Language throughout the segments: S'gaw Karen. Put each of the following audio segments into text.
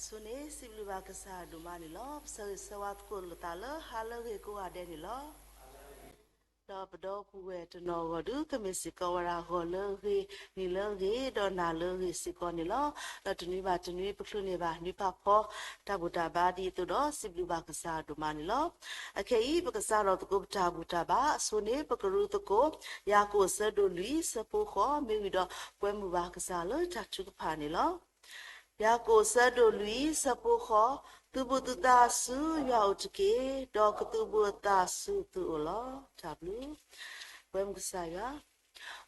ဆိန့ၣ် စံးဘျုးဘၣ်ကစၢ်ဒိၣ်မးန့ၣ်လီၤ. ပဆၢဂ့ၤဆၢဝါသကိးလိာ်သးလၢဟါလၢအဂ့ၤကိးဂၤဒဲးန့ၣ်လီၤ. ဒီးပဒီပုၢ်ဝဲၢ်တနီၤအဂီၢ်ဒုး ကမ့ၢ်စ့ၢ်ကီးဝဲဒၣ်ဂီၤလၢအဂ့ၤ, နံၤလၢအဂ့ၤ, ဒီးနၤလၢအဂ့ၤစ့ၢ်ကီးန့ၣ်လီၤ. ဒီးတနွံဘၣ်တနွံ ပချုးန့ၢ်ဘၣ်နွံဖးဖီ တၢ်ဘူၣ်တၢ်ဘါဒ်အံၤအသိးဒီး စံးဘျုးဘၣ်ကစၢ်ဒိၣ်မးန့ၣ်လီၤ. အခဲအံၤ ပကစးထီၣ်သကိးပတၢ်ဘူၣ်တၢ်ဘါအဆိန့ၣ် ပကရူသကိး ယၤကိာ်အဆၢဒိၣ်လွံၢ် ဆၢဖိဃိး မ့ၢ်ဝံၤဒီးကွဲမုာ်ဘၣ်ကစၢ်လၢတၢ်ထုကဖၣ်န့ၣ်လီၤ. ယၤကိာ်အဆၢဒိၣ်လွံၢ် ဆၢဖိဃိး, သုးဘူးသုသးဆူယွၤအိၣ်တက့ၢ်, ဒီးကသုးဘူးအသးဆူသုအိၣ်လီၤ. တၢ်ဘျုး ပကကွဲမုာ်ကစၢ်ယွၤ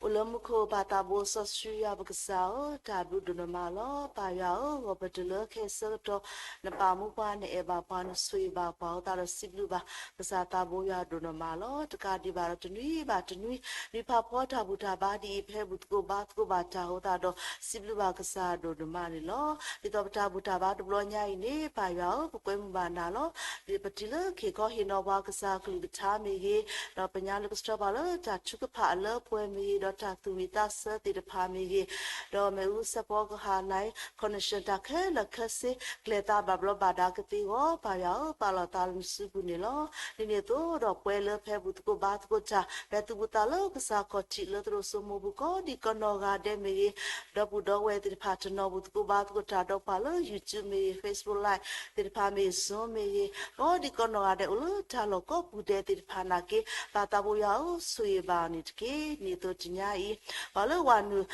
အိၣ်လၢမူခိၣ်ပၢ်သးဘိစီဆှံယွၤပကစၢ်ဧၢ, တၢ်ဘျုးဒိၣ်နမးလီၤ. ပၢ်ယွၤဧၢ, ဂီၤပတၢၢ်လၢခဲအံၤဆၢကတီၢ် နပာ်မူပှၤ နအဲၣ်ဘၣ်ပှၤ နဆိၣ်ဂ့ၤဘၣ်ပှၤအဃိသတးဒီး စံးဘျုးဘၣ်ကစၢ်သးဘိယွၤဒိၣ်နမးလီၤ. တကးဒံးဘၣ်ဒီးတနွံဘၣ်တနွံ နွံဖးဖီတၢ်ဘူၣ်တၢ်ဘါဒ်အံၤ ပဟဲဘူၣ်သကိးဘါသကိးဘၣ်တၢ်အဃိသတးဒီး စံးဘျုးဘၣ်ကစၢ်ဒိၣ်နမးန့ၣ်လီၤ. ဒ်သိးပတၢ်ဘူၣ်တၢ်ဘါတဘျီညါအံၤန့ၣ် ပၢ်ယွၤဧၢ, ပကွဲမုာ်ဘၣ်နၤလီၤ. ပတံၤလၢကဟ့ၣ်ခီဟ့ၣ်နီၤပှၤကစၢ်အကလုၢ်ကထါမ့ၢ်ဂ့ၤ, ဒီးပညါလၢကဆှၢပှၤလၢတၢ်ထုကဖၣ်အလၢပှဲၤမ့ၢ်ဂ့ၤ, ဒီးတၢ်သူၣ်ဝံၣ်သးဆၢသ့ၣ်တဖၣ်မ့ၢ်ဂ့ၤ, ဒီးမ့ၣ်အူစဲးဖီကဟၣ် live connection တၢ်ခဲလၢာ်ခဲဆ့ ကျဲၤသးဘၣ်ဘျီးဘၣ်ဒါကသ့အဂီၢ် ပၢ်ယွၤဧၢ, ပာ်လီၤသးလၢနစုပူၤန့ၣ်လီၤ. ဒ်န့ၣ်အသိးဒီး ပှၤလၢပဟဲဘူၣ်သကိးဘါသကိးတၢ် ဖဲသူၣ်ဘူၣ်သးလၢကစၢ်ခီၣ်ထံးလၢသရိာ်စိမိၢ်ပူၤ ကိးဒံးကီးနီၢ်ဂၤဒဲးမ့ၢ်ဂ့ၤ, ဒီပုၢ်ဒီဝဲၢ်သ့ၣ်တဖၣ် တနီၤဘူၣ်သကိးဘါသကိးတၢ်ဒီးပှၤလၢ YouTube မ့ၢ်ဂ့ၤ, Facebook Live သ့ၣ်တဖၣ်မ့ၢ်ဂ့ၤ, Zoom မ့ၢ်ဂ့ၤ, ကိးဒံးကီးနီၢ်ဂၤဒဲး အိၣ်လၢတၢ်လီၢ်ကိးပူၤဒဲးသ့ၣ်တဖၣ်နာ်က့ ပၢ်သးဘိယွၤဧၢ, ဆိၣ်ဂ့ၤဘၣ်အီၤန့ၣ်တက့ၢ်. ဒ်န့ၣ်အသိးတနံၤအံၤ ပှၤလၢဝၤနုာ်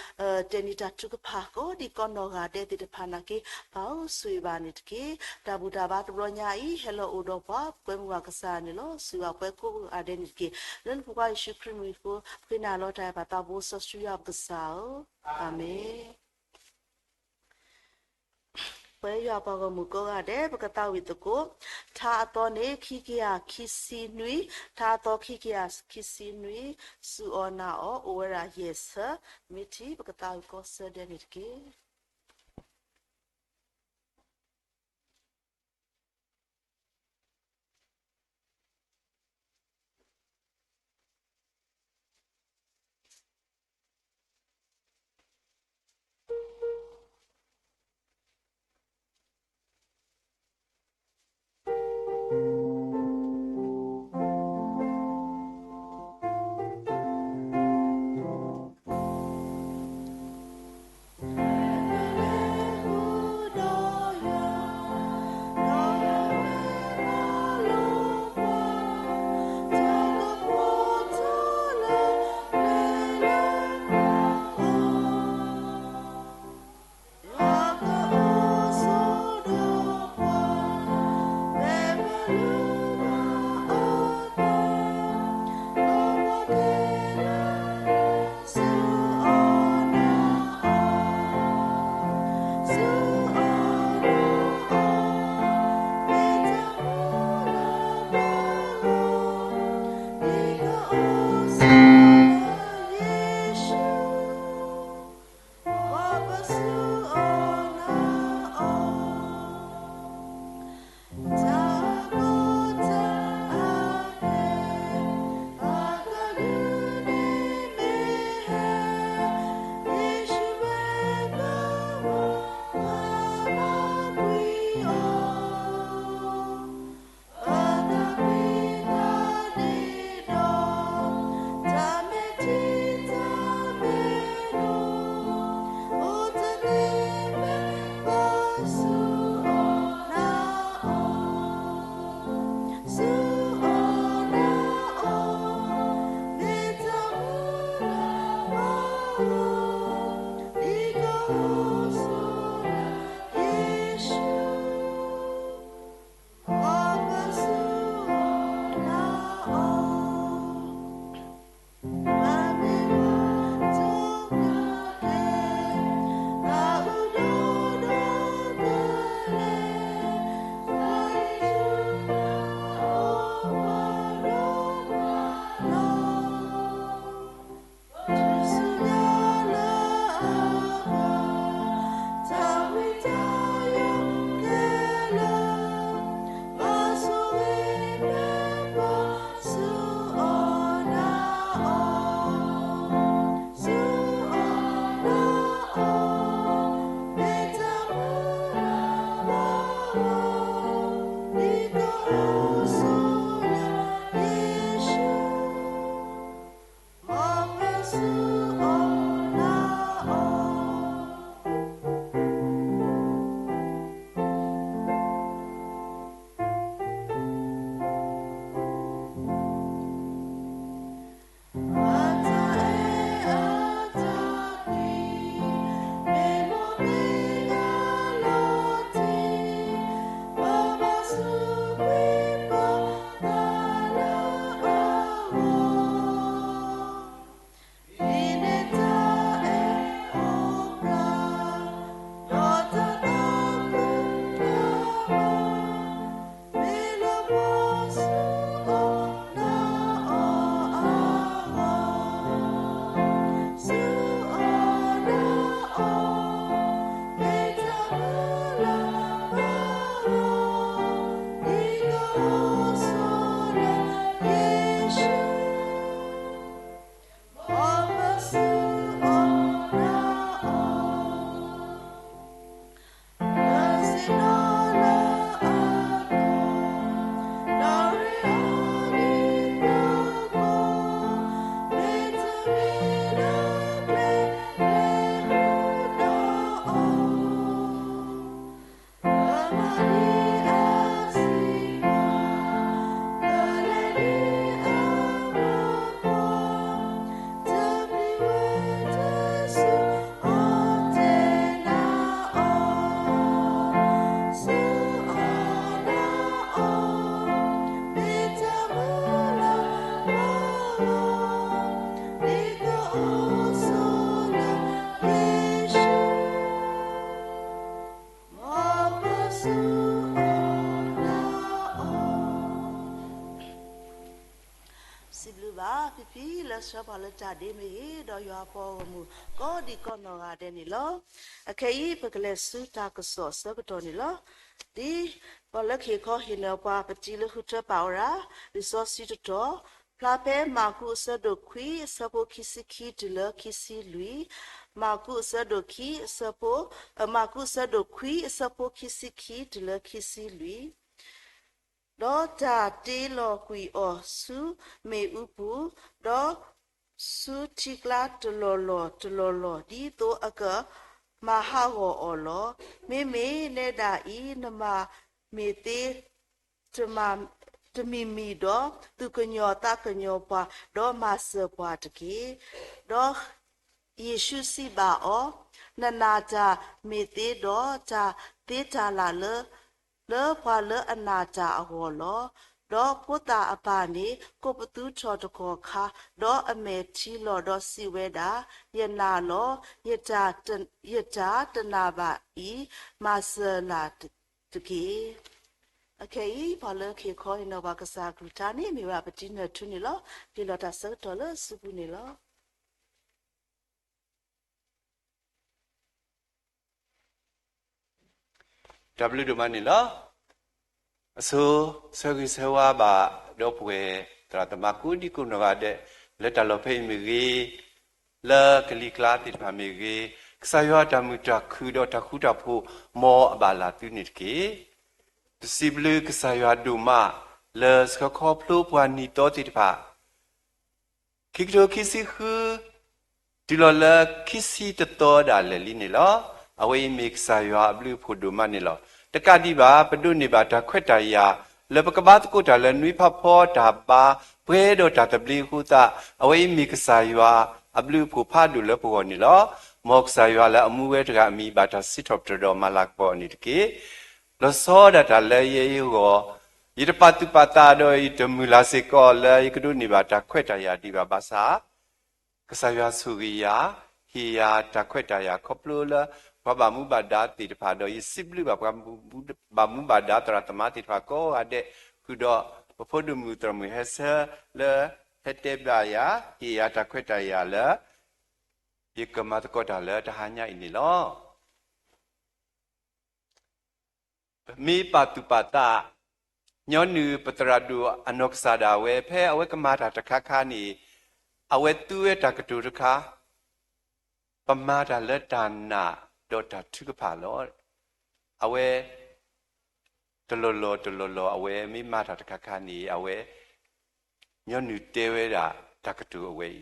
တဲာ်နံၤတၢ်ထုကဖၣ် ကိးဒံးကီးနီၢ်ဂၤဒဲးသ့ၣ်တဖၣ်နာ်က့ ပၢ်ဧၢ, ဆိၣ်ဂ့ၤဘၣ်အီၤန့ၣ်တက့ၢ်. တၢ်ဘူၣ်တၢ်ဘါတဘျီညါအံၤ ဟဲလီၤအိၣ်ဒီးပှၤ ပကွဲမုာ်ဘၣ်ကစၢ်န့ၣ်လီၤ. ဆိၣ်ဂ့ၤဘၣ်ပှၤကိးဂၤဒဲးန့ၣ်တက့ၢ်. လၢနဖိခွါယ့ၣ်ၡူးခရံာ်မံၤအဃိ ပဃ့နၤလီၤ. တၢ်အဲၣ်ပၢ်သးဘိစီဆှံယွၤပကစၢ်ဧၢ, အၤမ့ၣ်. ပှၤယွၤပှၤဂီၢ်မုၢ်ကိးဂၤဒဲး ပကသးဝံၣ်သကိး ထါအသီန့ၣ် ခံကယၤခံဆံနွံ, ထါအသီခံကယၤခံဆံနွံ, စူၢ်အီၣ်နာ်အီၣ် အိၣ်ဝဲဒၣ်ယဲၢ်ဆၢ, မ့ၢ်ထံၣ် ပကသးဝံၣ်ကိးဆၢဒဲးန့ၣ်တက့ၢ်. ဖံဖံလၢဆှၢပှၤလၢတၢ်ဒ့မ့ၢ်ဂ့ၤ, ဒီးယွၤအပှၤဂီၢ်မုၢ်ကိးဒံးကိးနီၢ်ဂၤဒဲးန့ၣ်လီၤ. အခဲအံၤ ပကလဲၤဆူတၢ်ကစီၣ်အဆၢကတီၢ်န့ၣ်လီၤ. ဒ်ပှၤလၢခံခီဟ့ၣ်နၢၤပှၤ ပတံၤလၢဃုထၢပာ်ဝဲဒၣ် လံာ်စီဆှံတတီၤ, ဖျါဖဲမၢ်ကူးအဆၢဒိၣ်ခွံ အဆၢဖိခံဆံခံတုၤလၢခံဆံလွံၢ်, မၢ်ကူးအဆၢဒိၣ်ခံ အဆၢဖိ, မၢ်ကူးအဆၢဒိၣ်ခွံ အဆၢဖိခံဆံခံတုၤလၢခံဆံလွံၢ်. ဒီးတၢ်တ့လီၤကွံာ်အီၤဆူမ့ၣ်အူပူၤ, ဒီးဆူထံကျါတလီၢ်လီၢ်တလီၢ်လီၢ်, ဒ်သိးအကမၤဟးဂီၤအီၤလီၤ. မ့မ့ၢ်နဲဒၣ်အံၤ နမၤမ့ၢ်သ့ တမံၤမံၤဒီး သူၣ်ကညီၤသးကညီၤပှၤ, ဒီးမၤစၢၤပှၤတက့ၢ်. ဒီးယ့ၣ်ၡူးစံးဘၣ်အီၤ, နနာ်တၢ်မ့ၢ်သ့ဒီး တၢ်သ့တၢ်လၢ်လၢ လၢပှၤလၢအနာ်တၢ်အဂီၢ်လီၤ. ဒီးဖိသၣ်အပၢ်န့ၣ် ကိးပသူထီၣ်တကီၢ်ခါ, ဒီးအမဲာ်ထံလီၤဒီးစံးဝဲဒၣ်, ယနာ်လီၤ, ယတၢ်တနာ်ဘၣ်အံၤ, မၤစၢၤလၢ်တက့ၢ်. အခဲအံၤ ပှၤလၢခံခီဟ့ၣ်နီၤပှၤကစၢ်အကလုၢ်ကထါန့ၣ် မ့ၢ်ဝဲဒၣ်ပတံၤနၢၤထူန့ၣ်လီၤ. ပ့ၤလီၤတၢ်ဆၢကတီၢ်လၢအစုပူၤန့ၣ်လီၤ. တၢ်ဘျုးဒိၣ်မးန့ၣ်လီၤ. အဆိ ဆၢဂ့ၤဆၢဝါဘၣ် ဒီပုၢ်ဝဲၢ် သရၣ်သမါကိးဒံကိးနီၢ်ဂၤဒဲး လၢတၢ်လီၢ်ဖဲအံၤမ့ၢ်ဂ့ၤ, လၢကလံၤကျါသ့ၣ်တဖၣ်မ့ၢ်ဂ့ၤ, ကစၢ်ယွၤအတၢ်မုာ်တၢ်ခုၣ်ဒီးတၢ်ဃူတၢ်ဖိး မ်အဘၣ်လၢသုန့ၣ်တက့ၢ်. ပစံးဘျုးကစၢ်ယွၤဒိၣ်မး လၢဆှၢခီဖျိပှၤနံၤသီသ့ၣ်တဖၣ် ခံကထိခံဆံဃု တုၤလီၤလၢခံဆံတသီဒၣ်လဲာ်လံန့ၣ်လီၤ. အဝဲအံၤမ့ၢ်ကစၢ်ယွၤအဘျုးအဖှိၣ်ဒိၣ်မးန့ၣ်လီၤ. တကးဒံးဘၣ် ပဒိးန့ၢ်ဘၣ်တၢ်ခွဲးတၢ်ယာ် လၢပကဘၣ်သကိးတၢ်လၢနွံဖးဖီတၢ်ဘါ ပှဲၤဒီးတၢ်သဘျ့အဃိသတး အဝဲအံၤမ့ၢ်ကစၢ်ယွၤအဘျုးအဖှိၣ်ဖးဒိၣ်လၢပဂီၢ်န့ၣ်လီၤ. မ်ကစၢ်ယွၤလၢအမူဝဲတဂၤအမံၤ ဘၣ်တၢ်စံးထီၣ်ပတြၢၤဒီးမၤလၤကပီၤအီၤန့ၣ်တက့ၢ်. လီၤဆီဒၣ်တၢ်လၢယဲအဂီၢ်, ယတပာ်သူၣ်ပာ်သးဒီးယတမုၢ်လၢ်စ့ၢ်ကီးလၢယကဒိးန့ၢ်ဘၣ်တၢ်ခွဲးတၢ်ယာ်ဒံးဘၣ်ဘၣ်ဆၣ်, ကစၢ်ယွၤဆိၣ်ဂ့ၤယၤ, ဟ့ၣ်ယၤတၢ်ခွဲးတၢ်ယာ်ခီဖျိလၢ ပှၤဘၣ်မူဘၣ်ဒါသ့ၣ်တဖၣ်ဒီး ယစံးဘျုးဘၣ်ပှၤဘၣ်မူဘၣ်ဒါသရၣ်သမါသ့ၣ်တဖၣ်ကိးဂၤဒဲး ဃုာ်ဒီးပဖိဒိၣ်မုၣ်သရၣ်မုၣ်ဟဲဆၢလၢ ဟဲတဲဘၣ်ယၤ, ဟ့ၣ်ယၤတၢ်ခွဲးတၢ်ယာ်လၢ ယကမၤသကိးတၢ်လၢတဟါညါအံၤန့ၣ်လီၤ. ပမ့ၢ်ပာ်သူၣ်ပာ်သး ညီနုၢ်ပသရၣ်ဒိၣ်အနီၢ်ကစၢ်ဒၣ်ဝဲ ဖဲအဝဲကမၤတၢ်တခါခါန့ၣ် အဝဲသူဝဲတၢ်ကတိၤတခါ, ပမၤတၢ်လၢတၢ်နာ်ဒီးတၢ်ထုကဖၣ်လီၤ. အဝဲ တလီၢ်လီၢ်တလီၢ်လီၢ် အဝဲမ့ၢ်မၤတၢ်တခါခါန့ၣ် အဝဲ ညီနုၢ်တဲဝဲဒၣ်တၢ်ကတိၤအဝဲအံၤ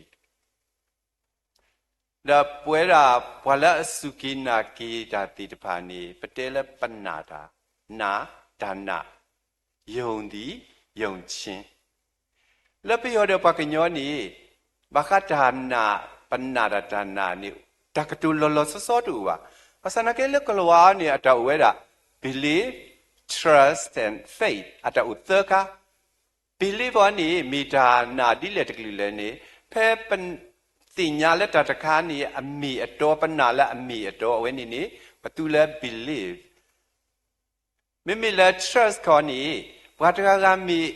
ဒီးပဝဲဒၣ်ပှၤလၢအစူၢ်က့ၤနာ်က့ၤတၢ်သ့ၣ်တဖၣ်န့ၣ် ပတဲလၢပနာ်တၢ်, နာ်, တၢ်နာ်, ယုံသည်, ယုံခြင်း လၢပယီၤဒီးပှၤကညီန့ၣ် ဘၣ်ဃးတၢ်နာ်, ပနာ်တၢ်တၢ်နာ်န့ၣ် တၢ်ကတိၤလီၤလီၤဆီဆီတအိၣ်ဘၣ်. ဘၣ်ဆၣ်သနာ်က့လၢကလံးဝါန့ၣ် အတၢ်အိၣ်ဝဲဒၣ် belief, trust and faith အတၢ်အိၣ်သၢခါ belief အီၤန့ၣ် မ့ၢ်တၢ်နာ်ဒ်လဲၣ်တကလုာ်လဲၣ်န့ၣ် ဖဲပသ့ၣ်ညါလၢတၢ်တခါန့ၣ် အမ့ၢ်အတီ ပနာ်လၢအမ့ၢ်အတီ အဝဲန့ၣ်န့ၣ် ပသူလၢ belief မ့မ့ၢ်လၢ trust ခီန့ၣ် ပှၤတဂၤဂၤမ့ၢ်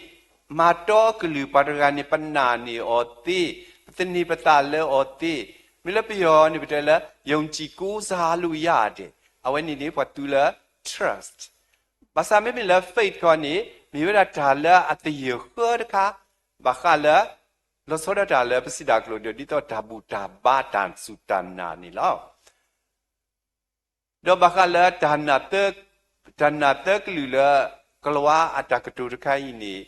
မၤတီအကလုာ် ပှၤတဂၤန့ၣ် ပနာ်န့ၢ်အီၤသ့, ပသန့ၤပသးလၢအီၤသ့, မ့ၢ်လၢပယီၤန့ၣ် ပတဲလၢ ယုံကြည်ကိုးစားလို့ရတယ် အဝဲန့ၣ်န့ၣ် ပှၤသူလၢ trust ဘၣ်ဆၣ်မ့မ့ၢ်လၢ faith ခီန့ၣ် မ့ၢ်ဝဲဒၣ်တၢ်လၢအသယုၢ်ဃၢတခါ ဘၣ်ဃးလၢ လီၤဆီဒၣ်တၢ်လၢပစံးတၢ်အကျိၤဒီး ဒ်သိးတၢ်ဘူၣ်တၢ်ဘါတၢ်စူၢ်တၢ်နာ်န့ၣ်လီၤ. ဒီးဘၣ်ဃးလၢ တၢ်နာ်သၢကလုာ်လၢ ကလံးဝါအတၢ်ကတိၤတခါအံၤန့ၣ်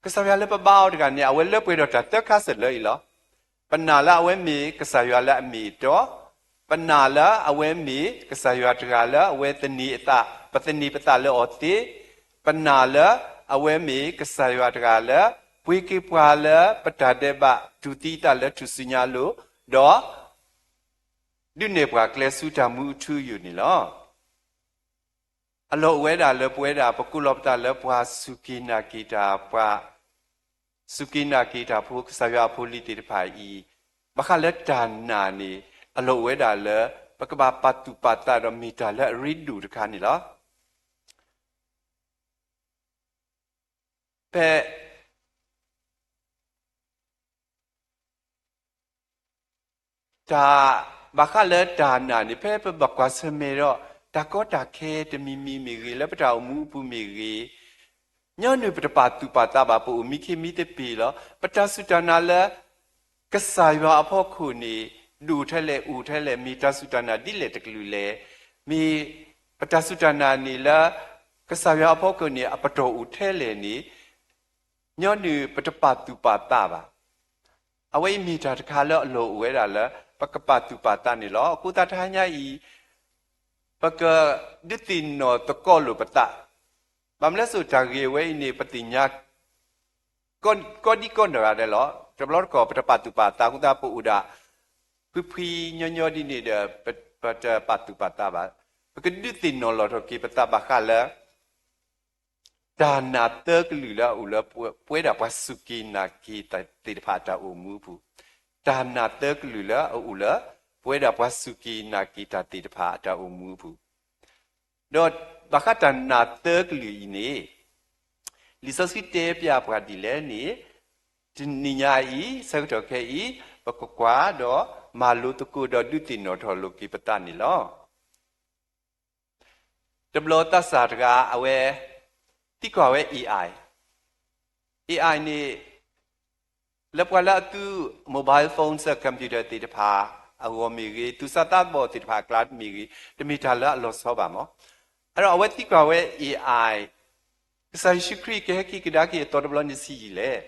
ကစၢ်ယွၤလၢပဘါအီၤတဂၤန့ၣ် အဝဲလၢပှဲၤဒီးတၢ်သၢခါစၢၤလၢအံၤလီၤ. ပနာ်လၢအဝဲမ့ၢ်ကစၢ်ယွၤလၢအမ့ၢ်အတီ, ပနာ်လၢအဝဲမ့ၢ်ကစၢ်ယွၤတဂၤလၢအဝဲသန့ၤအသး, ပသန့ၤပသးလၢအီၤသ့, ပနာ်လၢအဝဲမ့ၢ်ကစၢ်ယွၤတဂၤလၢ ပှ့ၤက့ၤပှၤလၢပတၢ်ဒဲးဘး တူၢ်သံအသးလၢထူၣ်စုညါအလိၤ, ဒီး ဒုးနဲၣ်ပှၤကျဲဆူတၢ်မူအထူအယိာ်န့ၣ်လီၤ. အလီၢ်အိၣ်ဝဲဒၣ်လၢပဝဲဒၣ် ပကိးလီၤပသးလၢပှၤစူၢ်က့ၤနာ်က့ၤတၢ်, ပှၤစူၢ်က့ၤနာ်က့ၤတၢ်ဖိ ကစၢ်ယွၤအဖိအလံၤသ့ၣ်တဖၣ်အံၤ, ဘၣ်ဃးလၢတၢ်နာ်န့ၣ် အလီၢ်အိၣ်ဝဲဒၣ်လၢ ပကဘၣ်ပာ်သူၣ်ပာ်သးဒီးမ့ၢ်တၢ်လၢအရ့ဒိၣ်တခါန့ၣ်လီၤ. ဖဲ တၢ်ဘၣ်ဃးလၢတၢ်နာ်န့ၣ် ဖဲပဘၣ်ကွၢ်ဆၢၣ်မဲာ်ဒီး တၢ်ကီတၢ်ခဲတမံၤမံၤမ့ၢ်ဂ့ၤ လၢပတၢ်အိၣ်မူအပူၤမ့ၢ်ဂ့ၤ, ညီနုၢ်ပတပာ်သူၣ်ပာ်သးဘၣ် ပအိၣ်မံခ့မံသပ့ၤလီၤ. ပတၢ်စူၢ်တၢ်နာ်လၢ ကစၢ်ယွၤအဖီခိၣ်န့ၣ် ဒိၣ်ထဲလဲၣ်အိၣ်ထဲလဲၣ် မ့ၢ်တၢ်စူၢ်တၢ်နာ်ဒ်လဲၣ်တကလုာ်လဲၣ်, မ့ၢ်ပတၢ်စူၢ်တၢ်နာ်န့ၣ်လၢ ကစၢ်ယွၤအဖီခိၣ်န့ၣ် အပတီၢ်အိၣ်ထဲလဲၣ်န့ၣ် ညီနုၢ်ပတပာ်သူၣ်ပာ်သးဘၣ်. အဝဲအံၤမ့ၢ်တၢ်တခါလၢအလီၢ်အိၣ်ဝဲဒၣ်လၢ ပကပာ်သူၣ်ပာ်သးန့ၣ်လီၤ. အဃိသတးတဟါညါအံၤ ပကဒုးသ့ၣ်နီၣ်သကိးလိာ်ပသး, ဘၣ်မနုၤလဲၣ်စိၤတၢ်ဂ့ၢ်ဝဲအံၤန့ၣ် ပသ့ၣ်ညါ ကီဒံကီနၢ်ဂၤဒဲးလီၤ. တဘျီတခီၣ် ပတပာ်သူၣ်ပာ်သးအဃိသတး ပအိၣ်ဒၣ် ဖှံဖှံညီညီဒ်န့ၣ်ဒီး ပတပာ်သူၣ်ပာ်သးဘၣ်. ပကဒုးသ့ၣ်နီၣ်လီၤထီၣ်က့ၤပသးဘၣ်ဃးလၢ တၢ်နာ်သၢကလုာ်လၢအအိၣ်လၢပဝဲဒၣ်ပှၤစူၢ်က့ၤနာ်က့ၤသ့ၣ်တဖၣ်အတၢ်အိၣ်မူအပူၤ, တၢ်နာ်သၢကလုာ်လၢအအိၣ်လၢ ပဝဲဒၣ်ပှၤစူၢ်က့ၤနာ်က့ၤတၢ်သ့ၣ်တဖၣ်အတၢ်အိၣ်မူအပူၤ, ဒီးဘၣ်ဃးတၢ်နာ်သၢကလုာ်အံၤန့ၣ် လံာ်စီဆှံတဲပၠးပှၤဒ်လဲၣ်န့ၣ် တနံၤညါအံၤ ဆၢကတီၢ်ခဲအံၤ ပကကွၢ်ဒီးမၤလိသကိးဒီးဒုးသ့ၣ်နီၣ်ထီၣ်လိာ်က့ၤပသးန့ၣ်လီၤ. တဘျီသးစၢ်တဂၤ အဝဲသံကွၢ်ဝဲ AI, AI န့ၣ် လၢပှၤလၢအသူ mobile phone စ့ၢ် computer သ့ၣ်တဖၣ်အဂီၢ်မ့ၢ်ဂ့ၤ, သူၣ်စၢ်သးဘီၣ်သ့ၣ်တဖၣ်အကျါမ့ၢ်ဂ့ၤ, တမ့ၢ်တၢ်လၢအလီၤဆီဘၣ်မး. အဲၣ်ဒိးအဝဲသံကွၢ်ဝဲ AI, ကစၢ်ယ့ၣ်ၡူးခရံာ်ကဟဲက့ၤကဒါက့ၤအသီတဘျီန့ၣ်ဆံးယံာ်လဲၣ်.